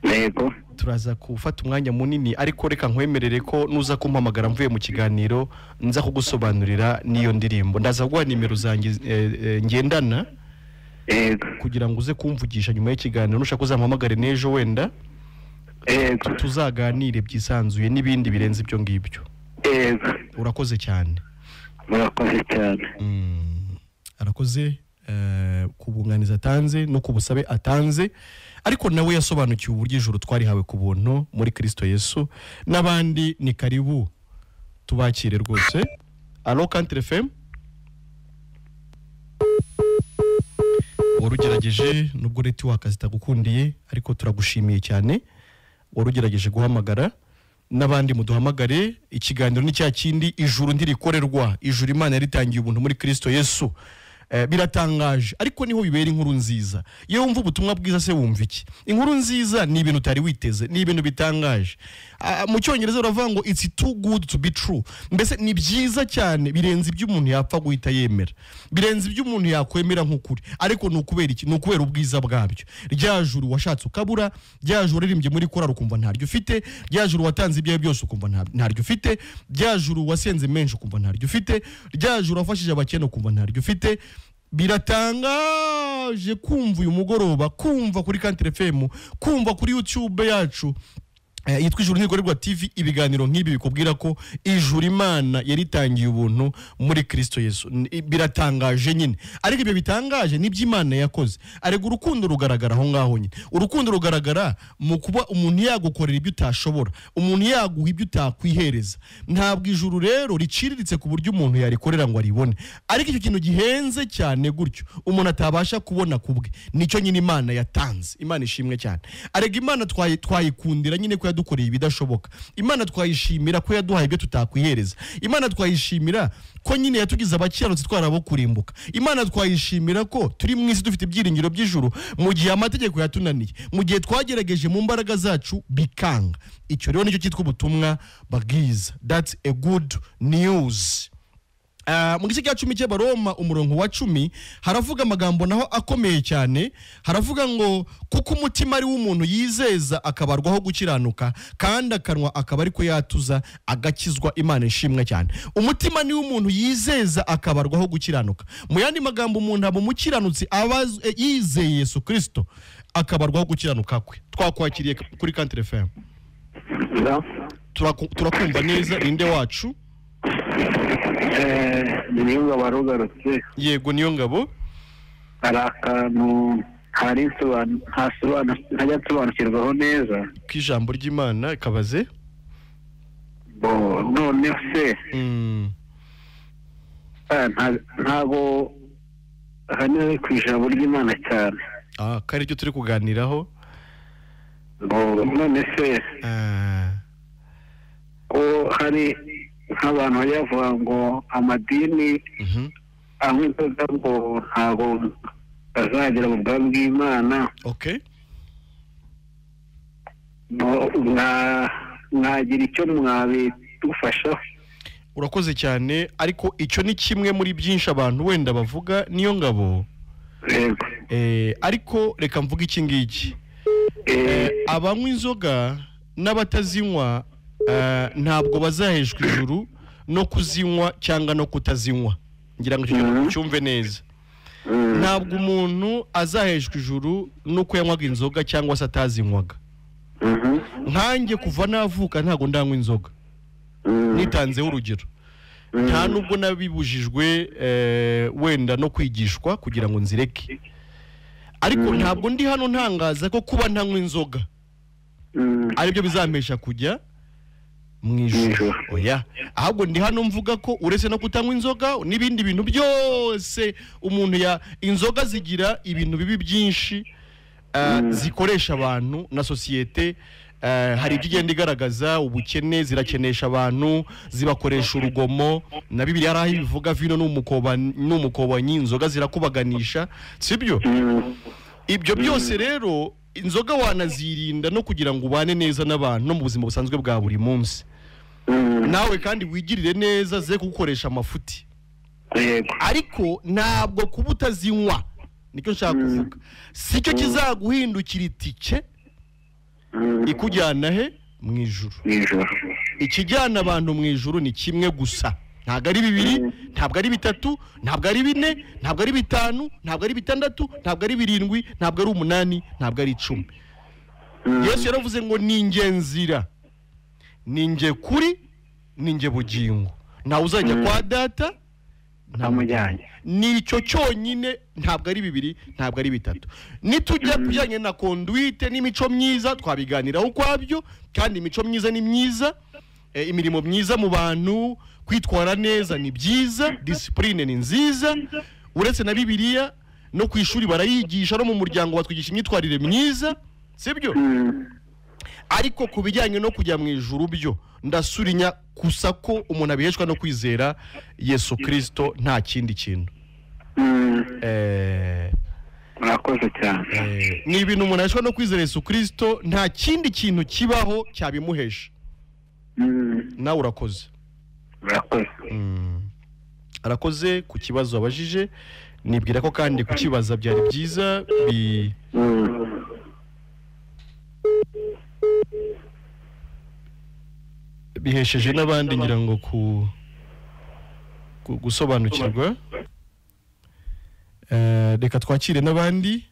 yego, turaza gufata umwanya munini, ariko reka nkwemerere ko nuza kumpamagara mvuye mu kiganiro nza kugusobanurira n'iyo ndirimbo. Ndaza kuguha nimero zanjye ngendana, yego, kugira ngo uze kumvugisha nyuma y'ikiganiro. Nushaka uzampamagare n'ejo wenda, yego, tuzaganire byisanzuye n'ibindi birenze ibyo ngibyo. Yego. Urakoze cyane. Murakoze cyane. Arakoze ku bunganizi atanze no ku busabe atanze, ariko nawe yasobanukiwe uburyo ijuru twarihawe ku buntu muri Kristo Yesu. N'abandi ni karibu, tubakire rwose. Allo Country FM. Warugerageje nubwo network zitagukundiye, ariko turagushimiye cyane, warugerageje guhamagara. N'abandi muduhamagare, ikiganiro ni cya kindi, ijuru ntirikorerwa, ijuru Imana yaritangiye ubuntu muri Kristo Yesu. Biratangaje ariko niho bibera inkuru nziza. Iyo wumva ubutumwa bwiza se wumva iki? Inkuru nziza ni ibintu utari witeze, ni ibintu bitangaje. Mu cyongereza baravuga ngo it's too good to be true. Mbese ni byiza cyane birenze ibyo umuntu yapfa guhita yemera, birenze ibyo umuntu yakwemera nk'ukuri. Ariko ni ukubera iki? Ni ukubera ubwiza bwabyo. Rya juru washatse ukabura, rya juru waririmbye muri korali ukumva ntaryo ufite, rya juru watanze ibyawe byose ukumva ntaryo ufite, rya juru wasenze menshi ukumva ntaryo ufite, rya juru wafashije abakene ukumva ntaryo ufite. Biratangaje kumva uyu mugoroba, kumva kuri Country FM, kumva kuri YouTube yacu, Yitwa Ijuru Ntirigorerwa TV. Ibiganiro nk'ibi bikubwira ko ijuru Imana yaritangiye ubuntu muri Kristo Yesu. Biratangaje nyine, ariko ibyo bitangaje nibyo Imana yakoze. Arega urukundo rugaragara aho ngaho nyine. Urukundo rugaragara mu kuba umuntu yagukorera ibyo utashobora, umuntu yaguha ibyo utakwihereza. Ntabwo ijuru rero riciriritse ku buryo umuntu yarikorera ngo aribone, ariko icyo kintu gihenze cyane gutyo umuntu atabasha kubona kubwe, nicyo nyine Imana yatanze. Imana ishimwe cyane. Arega Imana twayikundira nyine ko yadukoreye ibidashoboka. Imana twayishimira ko yaduhaye ibyo tutakwihereza. Imana twayishimira ko nyine yatugize abakiranutsi twarabo kurimbuka. Imana twayishimira ko turi mu isi dufite ibyiringiro by'ijuru mu gihe amategeko yatunaniye, mu gihe twagerageje mu mbaraga zacu bikanga. Icyo rero nicyo cyitwa ubutumwa bwiza. That's a good news. Mu gice cya 10 cy'Abaroma umurongo wa 10 haravuga amagambo naho akomeye cyane. Haravuga ngo kuko umutima ari w'umuntu yizeza akabarwaho gukiranuka, kandi akanwa akaba ariko yatuza agakizwa. Imana ishimwe cyane. Umutima ni w'umuntu yizeza akabarwaho gukiranuka. Mu yandi magambo, umuntu aba umukiranutsi aba yizeye Yesu Kristo akabarwaho gukiranuka kwe. Twakwakiriye kuri Country FM. Turakumva neza. Ninde wacu? Niyo warugarutse. Yego, niyo ngabo. Hari akantu hari ntajya nsobanukirwaho neza k'ijambo ry'Imana kabaze. Bo none se ntabwo ahanini ku ijambo ry'Imana cyane. Kari ryo turi kuganiraho. Bo none se ko hari nk'abantu bajya bavuga ngo amadini anywa inzoga ngo ntabwo bazagera mu bwami bw'Imana. Okay. Mwagira icyo mwabidufashaho. Urakoze cyane, ariko icyo ni kimwe muri byinshi abantu wenda bavuga, niyo ngabo. Yego. Ariko reka mvuge iki ngiki. Abanywa inzoga n'abatazinywa ntabwo bazaheshwa ijuru no kuzinywa cyangwa no kutazinywa. Ngira ngo icyo cyumve neza. Ntabwo umuntu azaheshwa ijuru nuko yanywaga inzoga cyangwa se atazinywaga. Nkanjye kuva navuka ntabwo ndanywa inzoga. Nitanzeho urugero. Nta nubwo nabibujijwe wenda no kwigishwa kugira ngo nzireke. Ariko ntabwo ndi hano ntangaza ko kuba ntanywa inzoga aribyo bizampesha kujya mu ijuru. Oya, ahubwo ndi hano mvuga ko uretse no kutanywa inzoga n'ibindi bintu byose umuntu ya inzoga zigira ibintu bibi byinshi zikoresha abantu na sosiyete. Hari ibyo igenda igaragaza ubukene, zirakenesha abantu, zibakoresha urugomo. Na Bibiliya hari aho ibivuga, vino n'umukobanyi, inzoga zirakubaganisha, sibyo? Ibyo byose rero inzoga wanazirinda no kugira ngo ubane neza n'abantu no mu buzima busanzwe bwa buri munsi. Nawe kandi wigirire neza ze kugukoresha amafuti. Ariko ntabwo kuba utazinywa nicyo nshaka kuvuga, sicyo kizaguhindukira itike ikujyana he mu ijuru. Ikijyana abantu mu ijuru ni kimwe gusa, ntabwo ari bibiri, ntabwo ari bitatu, ntabwo ari bine, ntabwo ari bitanu, ntabwo ari bitandatu, ntabwo ari birindwi, ntabwo ari umunani, ntabwo ari 10. Yesu yaravuze ngo ninjye nzira, ninjye kuri, ninjye bugingo, ntawe uzajya kwa data ntamujyanye. Nicyo cyonyine, ntabwo ari bibiri, ntabwo ari bitatu. Nitujya kujyanye na conduite n'imico myiza twabiganiraho ukwabyo, kandi imico myiza ni myiza, imirimo myiza mu bantu, kwitwara neza ni byiza, discipline ni nziza. Uretse na Bibiliya no ku ishuri barayigisha, no mu muryango batwigisha imyitwarire myiza, sibyo? Ariko ku bijyanye no kujya mu ijuru byo ndasurinya gusa ko umuntu abiheshwa no kwizera Yesu Kristo, nta kindi kintu. Murakoze cyane. Ni ibintu umuntu aheshwa no kwizera Yesu Kristo, nta kindi kintu kibaho cyabimuhesha. Nawe urakoze. Murakoze. Arakoze ku kibazo abajije, nibwira ko kandi kukibaza byari byiza. Bihesheje n'abandi ngira ngo gusobanukirwa. Reka twakire n'abandi.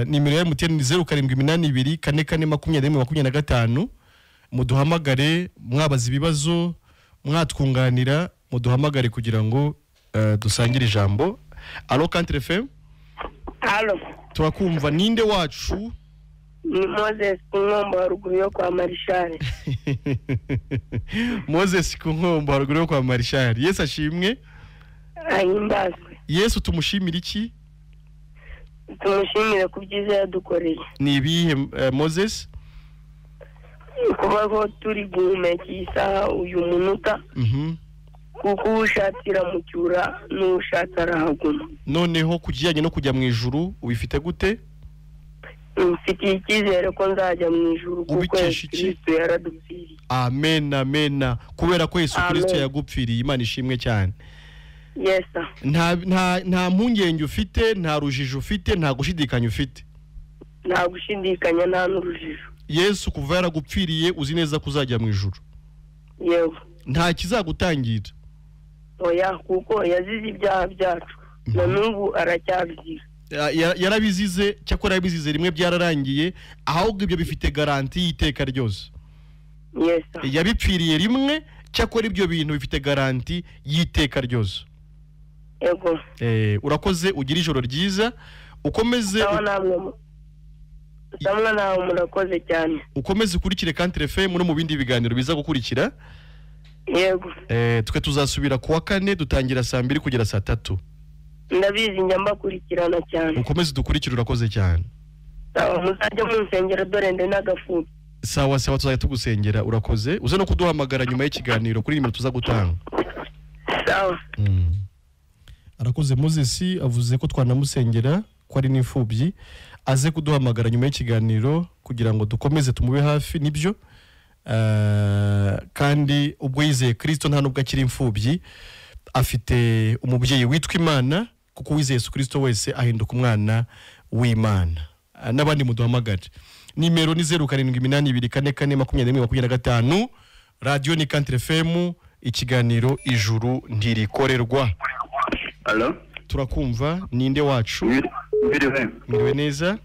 Nimero ya MTN ni 0782 44 21 25. Muduhamagare mwabaza ibibazo, mwatwunganira, muduhamagare kugira ngo dusangire ijambo. Allo Country FM. Allo. Turakumva, ninde wacu? Ni Moses ku Nkombo haruguru yo kwa Marishari. Moses ku Nkombo haruguru yo kwa Marishari. Yesu ashimwe. Ahimbazwe. Yesu tumushimira iki? Tumushimire ku byiza yadukoreye. Ni ibihe Moses? Kuba ko turi guhumeka iyi saha uyu munota. Kuko ushatira mucyura n'ushatse arahaguma. Noneho kujyanye no kujya mu ijuru ubifite gute? Mfitiye icyizere ko nzajya mu ijuru kuko Yesu Kristo yaradupfiriye. Amen, amen. Kubera ko Yesu Kristo yagupfiriye, Imana ishimwe cyane. Yes. Nta mpungenge ufite, nta rujijo ufite, nta gushidikanya ufite. Nta gushidikanya, nta n'urujijo. Yesu kuva yaragupfiriye uzi neza ko uzajya mu ijuru. Yewe. Nta kizagutangira. Oya, kuko yazize ibyaha byacu na n'ubu aracyabizira. Yarabizize, cyakora yabizize rimwe byararangiye, ahubwo ibyo bifite garanti y'iteka ryose. Yes. Yabipfiriye rimwe, cyakora ibyo bintu bifite garanti y'iteka ryose. Yego. Urakoze, ugira ijoro ryiza, ukomeze. Samwe nawe murakoze cyane. Ukomeze ukurikire Country FM no mu bindi biganiro biza gukurikira. Yego. Twe tuzasubira kuwa kane dutangira saa 2 kugera saa 3. Ndabizi njya mbakurikirana cyane. Ukomeze dukurikire, urakoze cyane. Sawa, muzajya munsengera dore nde n'agafubi. Sawa sawa, tuzajya tugusengera, urakoze. Uze no kuduhamagara nyuma y'ikiganiro kuri nimero tuza gutanga. Sawa. Arakoze Moses, avuze ko twanamusengera ko ari n'imfubyi, aze kuduhamagara nyuma y'ikiganiro kugira ngo dukomeze tumube hafi. Nibyo. Kandi ubwo yizeye Kristo nta nubwo akiri imfubyi, afite umubyeyi witwa Imana, kuko uwizeye Yesu Kristo wese ahinduka umwana w'Imana. N'abandi muduhamagare. Nimero ni 0782442125. Radio ni Country FM, ikiganiro Ijuru Ntirikorerwa. Allo? Turakumva, ninde wacu? Mwiriwe neza.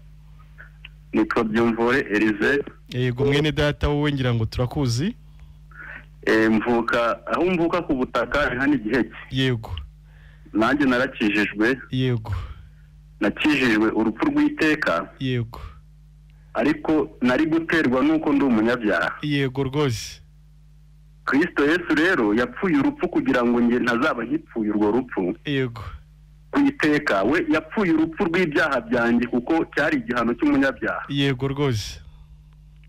Nitwa Byumvore Elize. Yego mwene data, wowe ngira ngo turakuzi. Mvuka aho mvuka ku butaka hano Igiheke. Yego. Nanjye narakijijwe. Yego. Nakijijwe urupfu rw'iteka. Yego. Ariko nari guterwa nuko ndi umunyabyaha. Yego rwose. Kristo Yesu rero yapfuye urupfu kugira ngo nge ntazaba nkipfuye urwo rupfu. Yego. Kwiteka we yapfuye urupfu rw'ibyaha byanjye kuko cyari igihano cy'umunyabyaha. Yego rwose.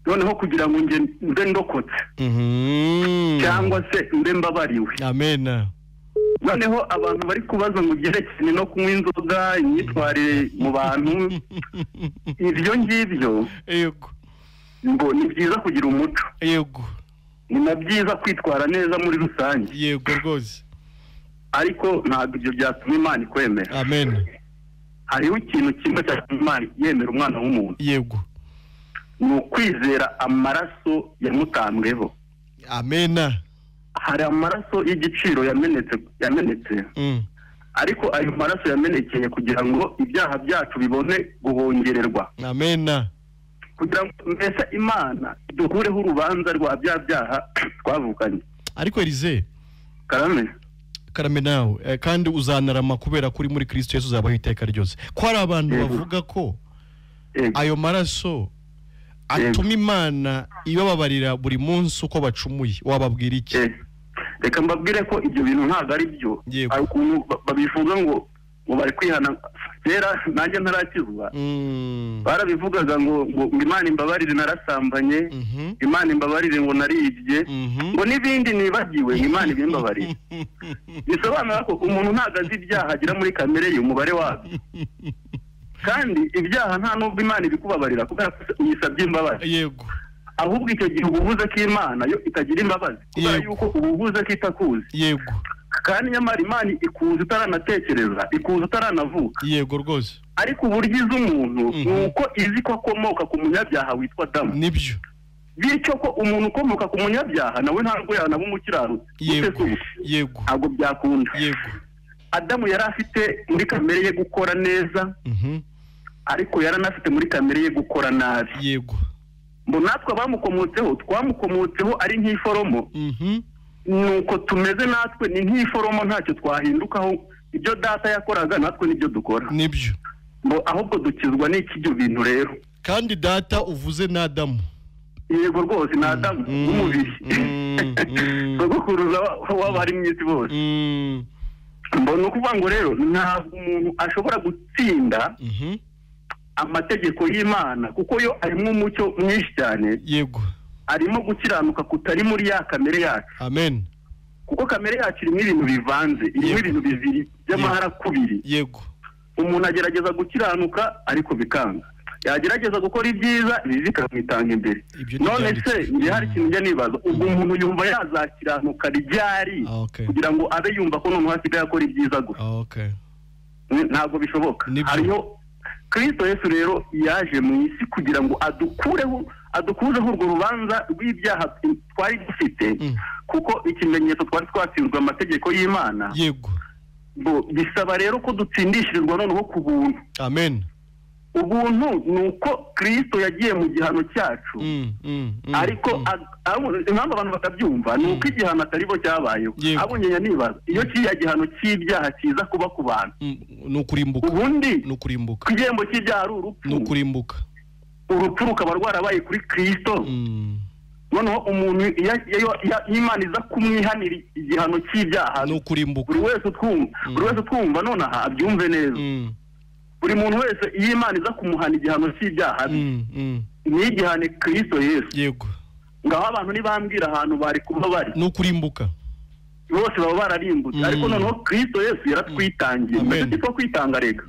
Noneho kugira ngo nge mbe ndokotse. Cyangwa se mbe mbabariwe. Amen. Noneho abantu bari kubaza ngo byerekeye no kunywa inzoga, imyitwarire mu bantu, ibyo ngibyo. Yego. Ngo ni byiza kugira umuco. Yego. Ni na byiza kwitwara neza muri rusange. Yego rwose. Ariko ntabwo ibyo byatuma Imana ikwemera. Amen. Hariho ikintu kimwe cyatuma Imana yemera umwana w'umuntu. Yego. Ni ukwizera amaraso yamutambweho. Amen. Hari amaraso y'igiciro yamenetse. Ariko ayo maraso yamenekeye kugira ngo ibyaha byacu bibone guhongererwa. Amen. Kugira ngo mbese Imana idukureho urubanza rwa bya byaha twavukanye. Ariko Elize, karame karame nawe, kandi uzanarama kubera kuri muri Kristo Yesu uzabaho iteka ryose. Ko hari abantu bavuga ko ayo maraso atuma Imana ibababarira buri munsi uko bacumuye, wababwira iki? Reka mbabwire ko ibyo bintu ntabwo ari byo. Hari ukuntu babivuga ngo bari kwihana. Kera nanjye ntarakizwa barabivugaga ngo Imana imbabarire narasambanye, Imana imbabarire ngo naribye, ngo n'ibindi nibagiwe Imana ibimbabarire. Bisobanura ko umuntu ntabwo azi ibyaha agira muri kamere ye umubare wabyo. Kandi ibyaha nta nubwo Imana ibikubabarira kubera ko uyisabye imbabazi. Yego. Ahubwo icyo gihe ubuvuze ko Imana yo itagira imbabazi kubera yuko ubuvuze ko itakuzi. Yego. Kandi nyamara Imana ikuza utaranatekereza, ikuza utaranavuka. Yego rwose. Ariko uburyo izi umuntu ni uko izi ko akomoka ku munyabyaha witwa Adamu. Nibyo. Bityo ko umuntu ukomoka ku munyabyaha nawe ntabwo yanaba umukiranutsi. Yego. Yego. Ntabwo byakunda. Yego. Adamu yari afite muri kamere ye gukora neza, ariko yaranafite muri kamere ye gukora nabi. Yego. Ngo natwe abamukomotseho twamukomotseho ari nk'iforomo. Nuko tumeze natwe ni nk'iforomo, ntacyo twahindukaho, ibyo data yakoraga natwe nibyo dukora. Nibyo. Ngo ahubwo dukizwa n'iki ibyo bintu rero. Kandi data uvuze na Adamu. Yego rwose ni Adamu w'umubiri. Sogokuruza w'abari mu isi bose. Mbona ukuvuga ngo rero ntabwo umuntu ashobora gutsinda amategeko y'Imana, kuko yo arimo umucyo mwinshi cyane. Yego. Arimo gukiranuka kutari muri ya kamere yacu. Amen. Kuko kamere yacu irimo ibintu bivanze, irimo ibintu bibiri by'amaharakubiri. Yego. Umuntu agerageza gukiranuka ariko bikanga, yagerageza gukora ibyiza ibibi bikamwitanga imbere. None se njye hari ikintu njya nibaza, ubwo umuntu yumva yazakiranuka ryari kugira ngo abe yumva ko noneho asigaye akora ibyiza gusa? Ntabwo bishoboka. Hariho Kristo Yesu rero yaje mu isi kugira ngo adukureho urwo rubanza rw'ibyaha twari dufite, kuko ikimenyetso twari twatsinzwe amategeko y'Imana. Yego. Bisaba rero ko dutsindishirizwa noneho ku buntu. Amen. Ubuntu ni uko Kristo yagiye mu gihano cyacu. Ariko impamvu abantu batabyumva ni uko igihano atari bo cyabayeho. Abonye nibaza iyo kiriya gihano cy'ibyaha kiza kuba ku bantu, ni ukurimbuka. Ubundi ni ukurimbuka. Ku gihembo cy'ibyaha ari urupfu. Ni ukurimbuka. Urupfu rukaba rwarabaye kuri Kristo. Noneho umuntu Imana iza kumwihanira igihano cy'ibyaha, ni ukurimbuka. Buri wese utwumva nonaha abyumve neza. Buri muntu wese iyo Imana iza kumuhana igihano cy'ibyaha ntigihane Kristo Yesu. Yego. Ngaho abantu nibambwira ahantu bari kuba bari, ni ukurimbuka, bose baba bararimbutse. Ariko noneho Kristo Yesu yaratwitangiye. Mbese two kwitanga rega,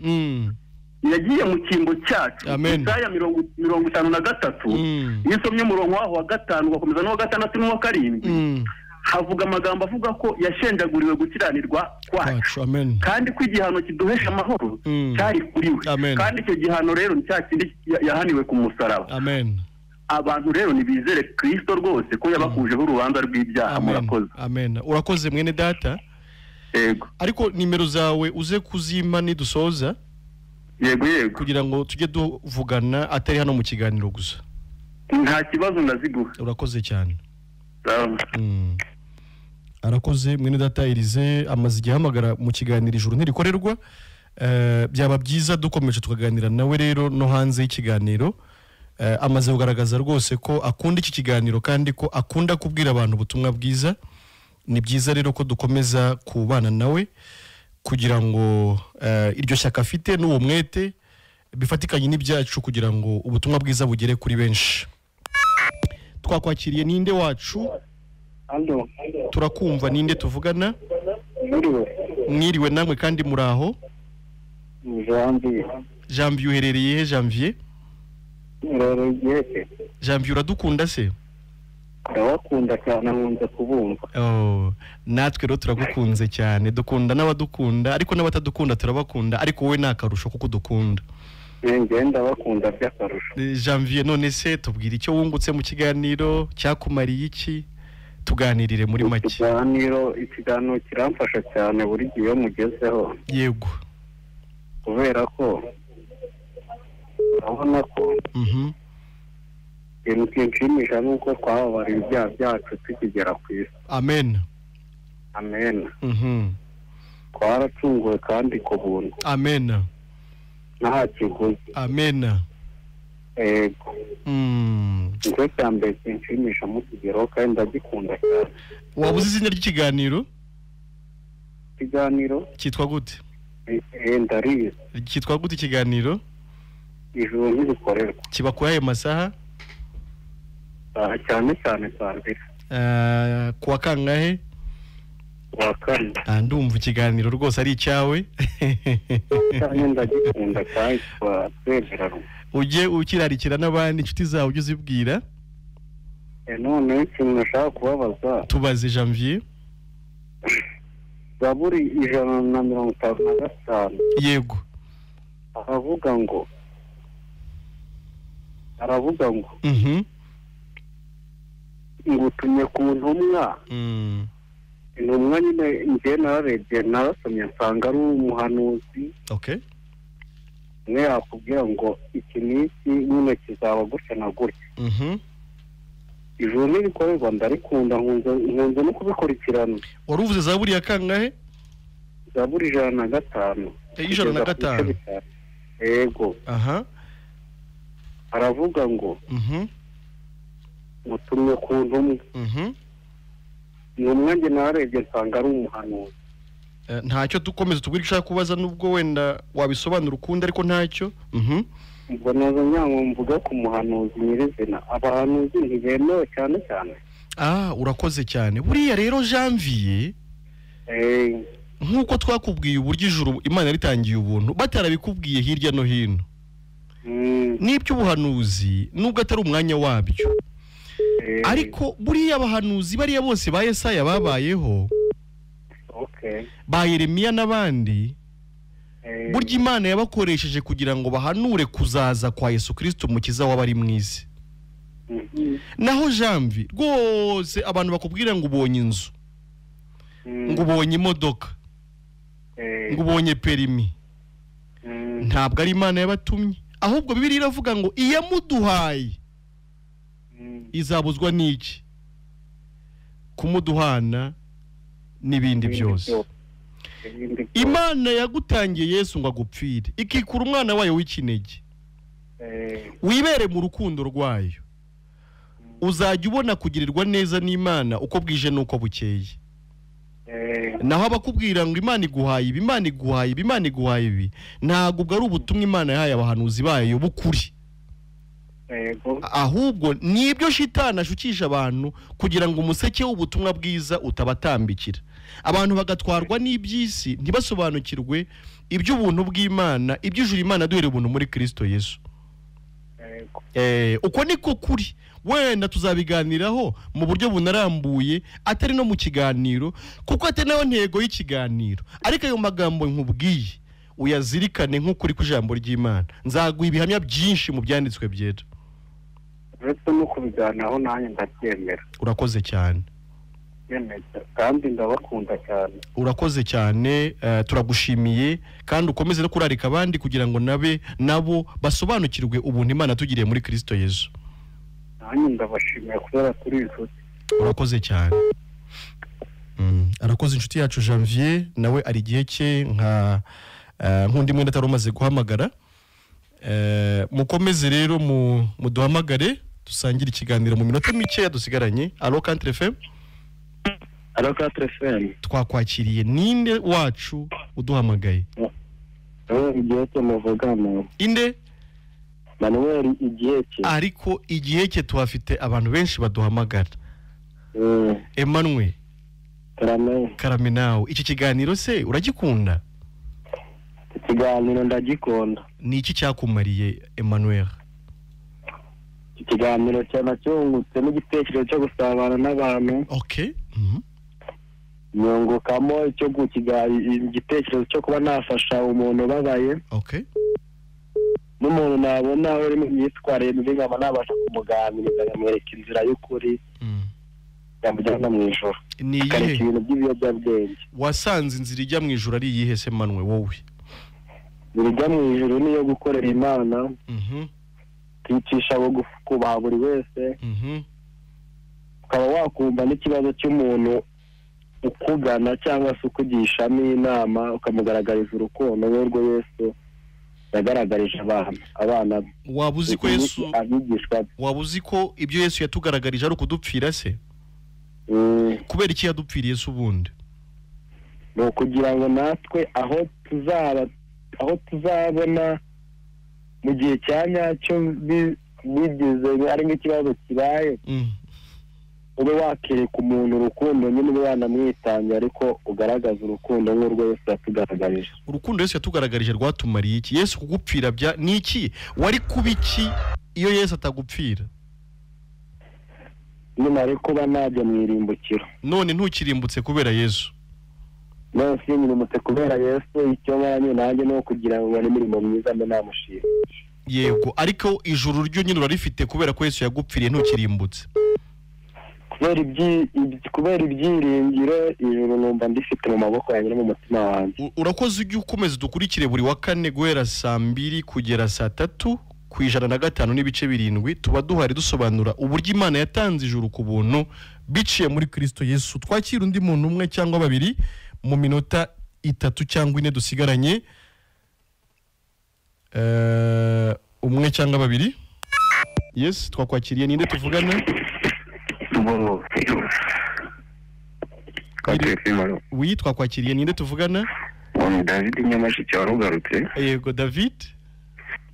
yagiye mu cyimbo cyacu. Isaya 53, iyo usomye umurongo waho wa 5 ugakomeza n'uwa 6 n'uwa 7, havuga amagambo avuga ko yashenjaguriwe gukiranirwa kwacu, kandi ko igihano kiduhesha amahoro cyari kuri we. Kandi icyo gihano rero ni cya kindi yahaniwe ku musaraba. Amen. Abantu rero nibizere Kristo rwose ko yabakujeho urubanza rw'ibyaha. Murakoze. Amen. Urakoze mwene data. Yego. Ariko nimero zawe uze kuzima nidusoza. Yego yego. Kugira ngo tujye tuvugana atari hano mu kiganiro gusa. Nta kibazo ndaziguha. Urakoze cyane. Arakoze mwene data Elize, amaze igihe ahamagara mu kiganiro Ijuru Ntirikorerwa. Byaba byiza dukomeje tukaganira nawe rero no hanze y'ikiganiro. Amaze kugaragaza rwose ko akunda iki kiganiro kandi ko akunda kubwira abantu ubutumwa bwiza. Ni byiza rero ko dukomeza kubana nawe kugira ngo iryo shyaka afite n'uwo mwete bifatikanye n'ibyacu kugira ngo ubutumwa bwiza bugere kuri benshi. Twakwakiriye ninde wacu? Turakumva, ninde tuvugana? Mwiriwe namwe kandi muraho? Janvier. Janvier uherereye he Janvier? Janvier uradukunda se? Ndabakunda cyane, nkunze kubumva. Oh, natwe rero turagukunze cyane, dukunda n'abadukunda ariko n'abatadukunda turabakunda, ariko wowe nakarusho kuko dukunda. Njye ndabakunda by'akarusho. Janvier, none se tubwira icyo wungutse mu kiganiro, cyakumariye iki? Tuganirire muri make. Ikiganiro kiramfasha cyane buri gihe iyo mugezeho. Yego. Kubera ko urabona ko ikintu kinshimisha ni uko twababariye ibyaha byacu tukigera ku isi. Amen. Amen. Twaracunguwe kandi ku buntu. Amen. Nta kiguzi. Amen. Yego. Nicyo cya mbere kinshimisha mukigeraho kandi ndagikunda cyane. Waba uzi izina ry'ikiganiro? Ikiganiro cyitwa gute? Ndarizi. Cyitwa gute ikiganiro? Ijuru Ntirikorerwa. Kiba kuri ayo masaha? Cyane cyane saa mbiri. Kuwa kangahe? Kuwa kane. Ndumva ikiganiro rwose ari icyawe. Cyane ndagikunda kandi twemeranywa. Ujye ukirarikira n'abandi inshuti zawe ujye uzibwira. None ikintu nashaka kubabaza. Tubaze Janvier. Zaburi 155. Yego. Aravuga ngo ngutumye ku ntumwa. Intumwa nyine njye nararebye narasomye nsanga ari umuhanuzi. Okay. Umwe yakubwira ngo iki n'iki nyine kizaba gutya na gutya. Ijuru n'irikorerwa ndarikunda, nkunze no kubikurikirana. Wari uvuze zaburi ya kangahe? Zaburi 105. 105. Yego. Aha. Aravuga ngo mutumye ku ntumwa. Intumwa njye narebye nsanga ari umuhanuzi. Ntacyo dukomeza tubwire ushaka kubaza nubwo wenda wabisobanura ukundi ariko ntacyo. Ubwo nazo nyango mvuga ku muhanuzi nyirizina, abahanuzi ntibemewe cyane cyane. Urakoze cyane. Buriya rero Janvier, nk'uko twakubwiye uburyo ijuru Imana yaritangiye ubuntu batarabikubwiye hirya no hino, n'iby'ubuhanuzi nubwo atari umwanya wabyo, ariko buriya abahanuzi bariya bose ba Yesaya babayeho, ba Yeremiya n'abandi, burya Imana yabakoresheje kugira ngo bahanure kuzaza kwa Yesu Kristo umukiza w'abari mu isi. Naho Janvier rwose abantu bakubwira ngo ubonye inzu, ngo ubonye imodoka, ngo ubonye perimi, ntabwo ari Imana yabatumye, ahubwo Bibiliya iravuga ngo iyamuduhaye izabuzwa n'iki? Kumuduhana n'ibindi byose. Imana yagutangiye Yesu ngo agupfire, ikikura umwana wayo w'ikinege, wibere mu rukundo rwayo, uzajya ubona kugirirwa neza n'Imana uko bwije n'uko bukeye. Naho abakubwira ngo Imana iguhaye ibi, Imana iguhaye ibi, Imana iguhaye ibi, ntabwo ubwo ari ubutumwa Imana yahaye abahanuzi bayo b'ukuri. Ahubwo nibyo shitani ashukisha abantu kugira ngo umuseke w'ubutumwa bwiza utabatambikira, abantu bagatwarwa n'iby'isi ntibasobanukirwe iby'ubuntu bw'Imana, iby'ijuru Imana duhere ubuntu muri Kristo Yesu. Uko niko kuri. Wenda tuzabiganiraho mu buryo bunarambuye, atari no mu kiganiro, kuko atari nayo ntego y'ikiganiro, ariko ayo magambo nkubwiye uyazirikane nk'ukuri kw'ijambo ry'Imana. Nzaguha ibihamya byinshi mu byanditswe byera. Uretse no kubiganiraho nanjye ndabyemera. Urakoze cyane. Kandi ndabakunda cyane. Urakoze cyane, turagushimiye, kandi ukomeze no kurarika abandi kugira ngo nabo basobanukirwe ubuntu Imana tugiriye muri Kristo Yesu. Nanjye ndabashimiye kubera turi inshuti. Urakoze cyane. Arakoze inshuti yacu Janvier, nawe ari igihe cye nka nkundi mwenda atari umaze guhamagara. Mukomeze rero muduhamagare dusangire ikiganiro mu minota mike dusigaranye. Allo 4 FM. Allo 4 FM. Twakwakiriye, ninde wacu uduhamagaye? Igiheke muvugana. Inde? Manuel Igiheke. Ariko Igiheke tuhafite abantu benshi baduhamagara. Emmanuel. Karame. Karame nawe. Iki kiganiro se uragikunda? Ikiganiro ndagikunda. Ni iki cyakumariye Emmanuel? Ikiganiro cyane cyungutse n'igitekerezo cyo gusabana n'abantu. Okay. Nyungukamo icyo igitekerezo cyo kuba nafasha umuntu ubabaye. Okay. N'umuntu nabona uri mu myitwarire mibi nkaba nabasha kumuganiriza nkamwereka inzira y'ukuri yamujyana mu ijuru. Ni iyihe? Ibintu by'ibiyobyabwenge. Wasanze inzira ijya mu ijuru ari iyihe se Manuel wowe? Inzira ijya mu ijuru niyo gukorera Imana. Kwicisha bugufi kubaha buri wese. Ukaba wakumva n'ikibazo cy'umuntu ukugana cyangwa se ukugishamo inama, ukamugaragariza urukundo nk'urwo Yesu yagaragarije abana be. Waba uzi ko Yesu, waba uzi ko ibyo Yesu yatugaragarije ari ukudupfira se? Kubera iki yadupfiriye se ubundi? Ni ukugira ngo natwe aho tuzabona mu gihe cya nyacyo bigize ari nk'ikibazo kibaye, ube wakereka umuntu urukundo nyine, ube wanamwitangira, ariko ugaragaza urukundo nk'urwo Yesu yatugaragarije. Urukundo Yesu yatugaragarije rwatumariye iki? Yesu kugupfira bya ni iki? Wari kuba iki iyo Yesu atagupfira? Nyine ari kuba najya mu irimbukiro. None ntukirimbutse kubera Yesu. None sinkirimbutse kubera Yesu, icyo nkora nanjye ni ukugira ngo nkore imirimo myiza mbe namushima. Yego, ariko ijuru ryo nyine urarifite kubera ko Yesu yagupfiriye, ntukirimbutse. Kubera ibyiringiro ijuru numva ndifite mu maboko yanjye no mu mutima wanjye. Urakoze, ujye ukomeza dukurikire buri wa kane guhera saa 2 kugera saa 3 ku 105.7 tuba duhari dusobanura uburyo Imana yatanze ijuru ku buntu biciye muri Kristo Yesu. Twakira undi muntu umwe cyangwa babiri mu minota 3 cyangwa 4 dusigaranye, umwe cyangwa babiri. Yes, twakwakiriye. Ninde tuvugana? Oui, twakwakiriye. Ninde tuvugana? David Nyamasheke warugarutse. Yego David.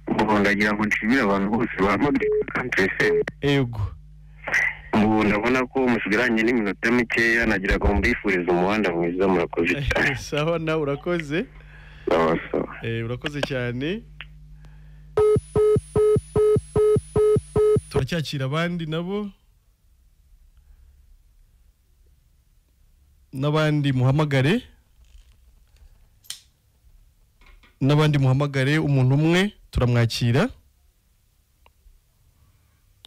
Ubu ndagira ngo nshimire abantu bose bahamagaye kuri FM. Yego. Ubu ndabona ko musigaranye n'iminota mikeya, nagira ngo mbifurize umuhanda mwiza. Murakoze cyane. Sawa, nawe urakoze. Sawa sawa. Urakoze cyane. Turacyakira abandi nabo n'abandi muhamagare, n'abandi muhamagare. Umuntu umwe turamwakira,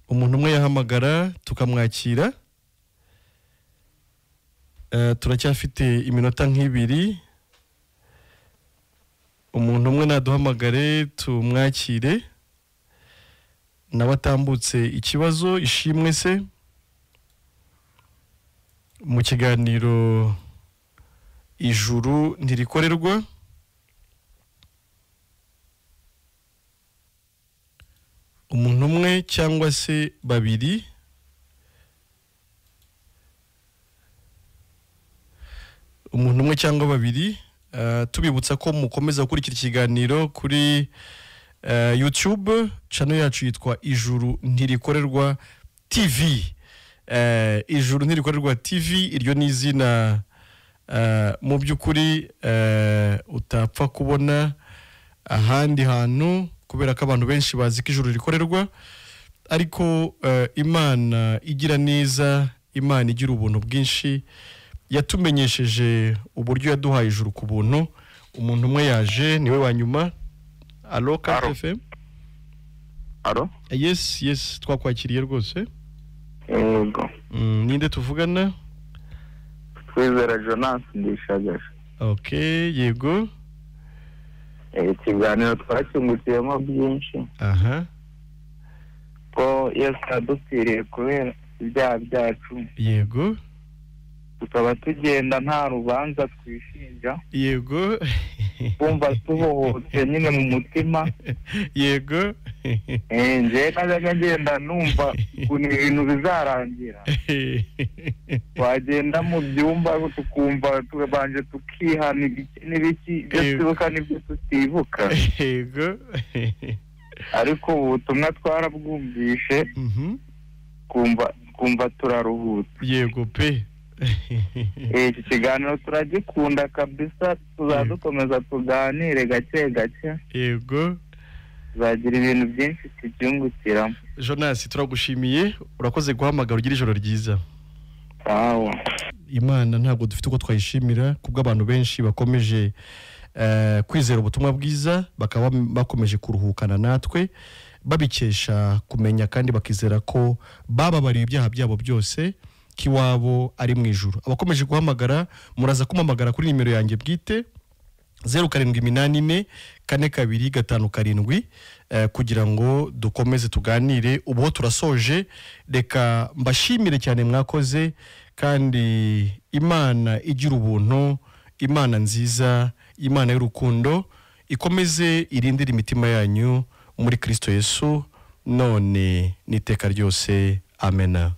umuntu umwe yahamagara tukamwakira. Turacyafite iminota nk'ibiri. Umuntu umwe naduhamagare tumwakire, nabatambutse ikibazo. Ishimwe se mu kiganiro Ijuru Ntirikorerwa. Umuntu umwe cyangwa se babiri. Umuntu umwe cyangwa babiri. Tubibutsa ko mukomeza gukurikira ikiganiro kuri YouTube channel yacu yitwa Ijuru Ntirikorerwa TV. Ijuru Ntirikorerwa TV, iryo ni izina mu by'ukuri utapfa kubona ahandi hantu, kubera ko abantu benshi bazi ko ijuru rikorerwa, ariko Imana igira neza, Imana igira ubuntu bwinshi, yatumenyesheje uburyo yaduhaye ijuru ku buntu. Umuntu umwe yaje niwe wa nyuma. Allo KFM. Allo. Yes, yes, twakwakiriye rwose. Yego. Ninde tuvugana? Twizera Jonas Ndishagasha. Okay, yego. Ikiganiro twacyungukiyemo byinshi. Aha. Ko Yesu yadupfiriye kubera ibyaha byacu. Yego. Tukaba tugenda nta rubanza twishinja. Yego. Kumva tubohotse nyine mu mutima. Yego. Nje najyaga ngenda numva ukuntu ibintu bizarangira. Twagenda mu byumba tukumva tubanje tukihana ibiki n'ibiki, ibyo twibuka n'ibyo tutibuka. Yego. Ariko ubutumwa twarabwumvishe, kumva turaruhutse. Yego pe. Iki kiganiro turagikunda kabisa, tuzadukomeza tuganire gake gake. Yego. Tuzagira ibintu byinshi tubyungukiramo. Jonas, turagushimiye, urakoze guhamagara, ugira ijoro ryiza. Sawa. Imana ntabwo dufite uko twayishimira kubw'abantu benshi bakomeje kwizera ubutumwa bwiza, bakaba bakomeje kuruhukana natwe babikesha kumenya kandi bakizera ko bababariye ibyaha byabo byose, kiwabo ari mu ijuru. Abakomeje guhamagara muraza kumamagara kuri nimero yanjye bwite 0784 4257 kugira ngo dukomeze tuganire. Ubu turasoje, reka mbashimire cyane mwakoze, kandi Imana igira ubuntu, Imana nziza, Imana y'urukundo ikomeze irindire imitima yanyu muri Kristo Yesu none n'iteka ryose. Amena.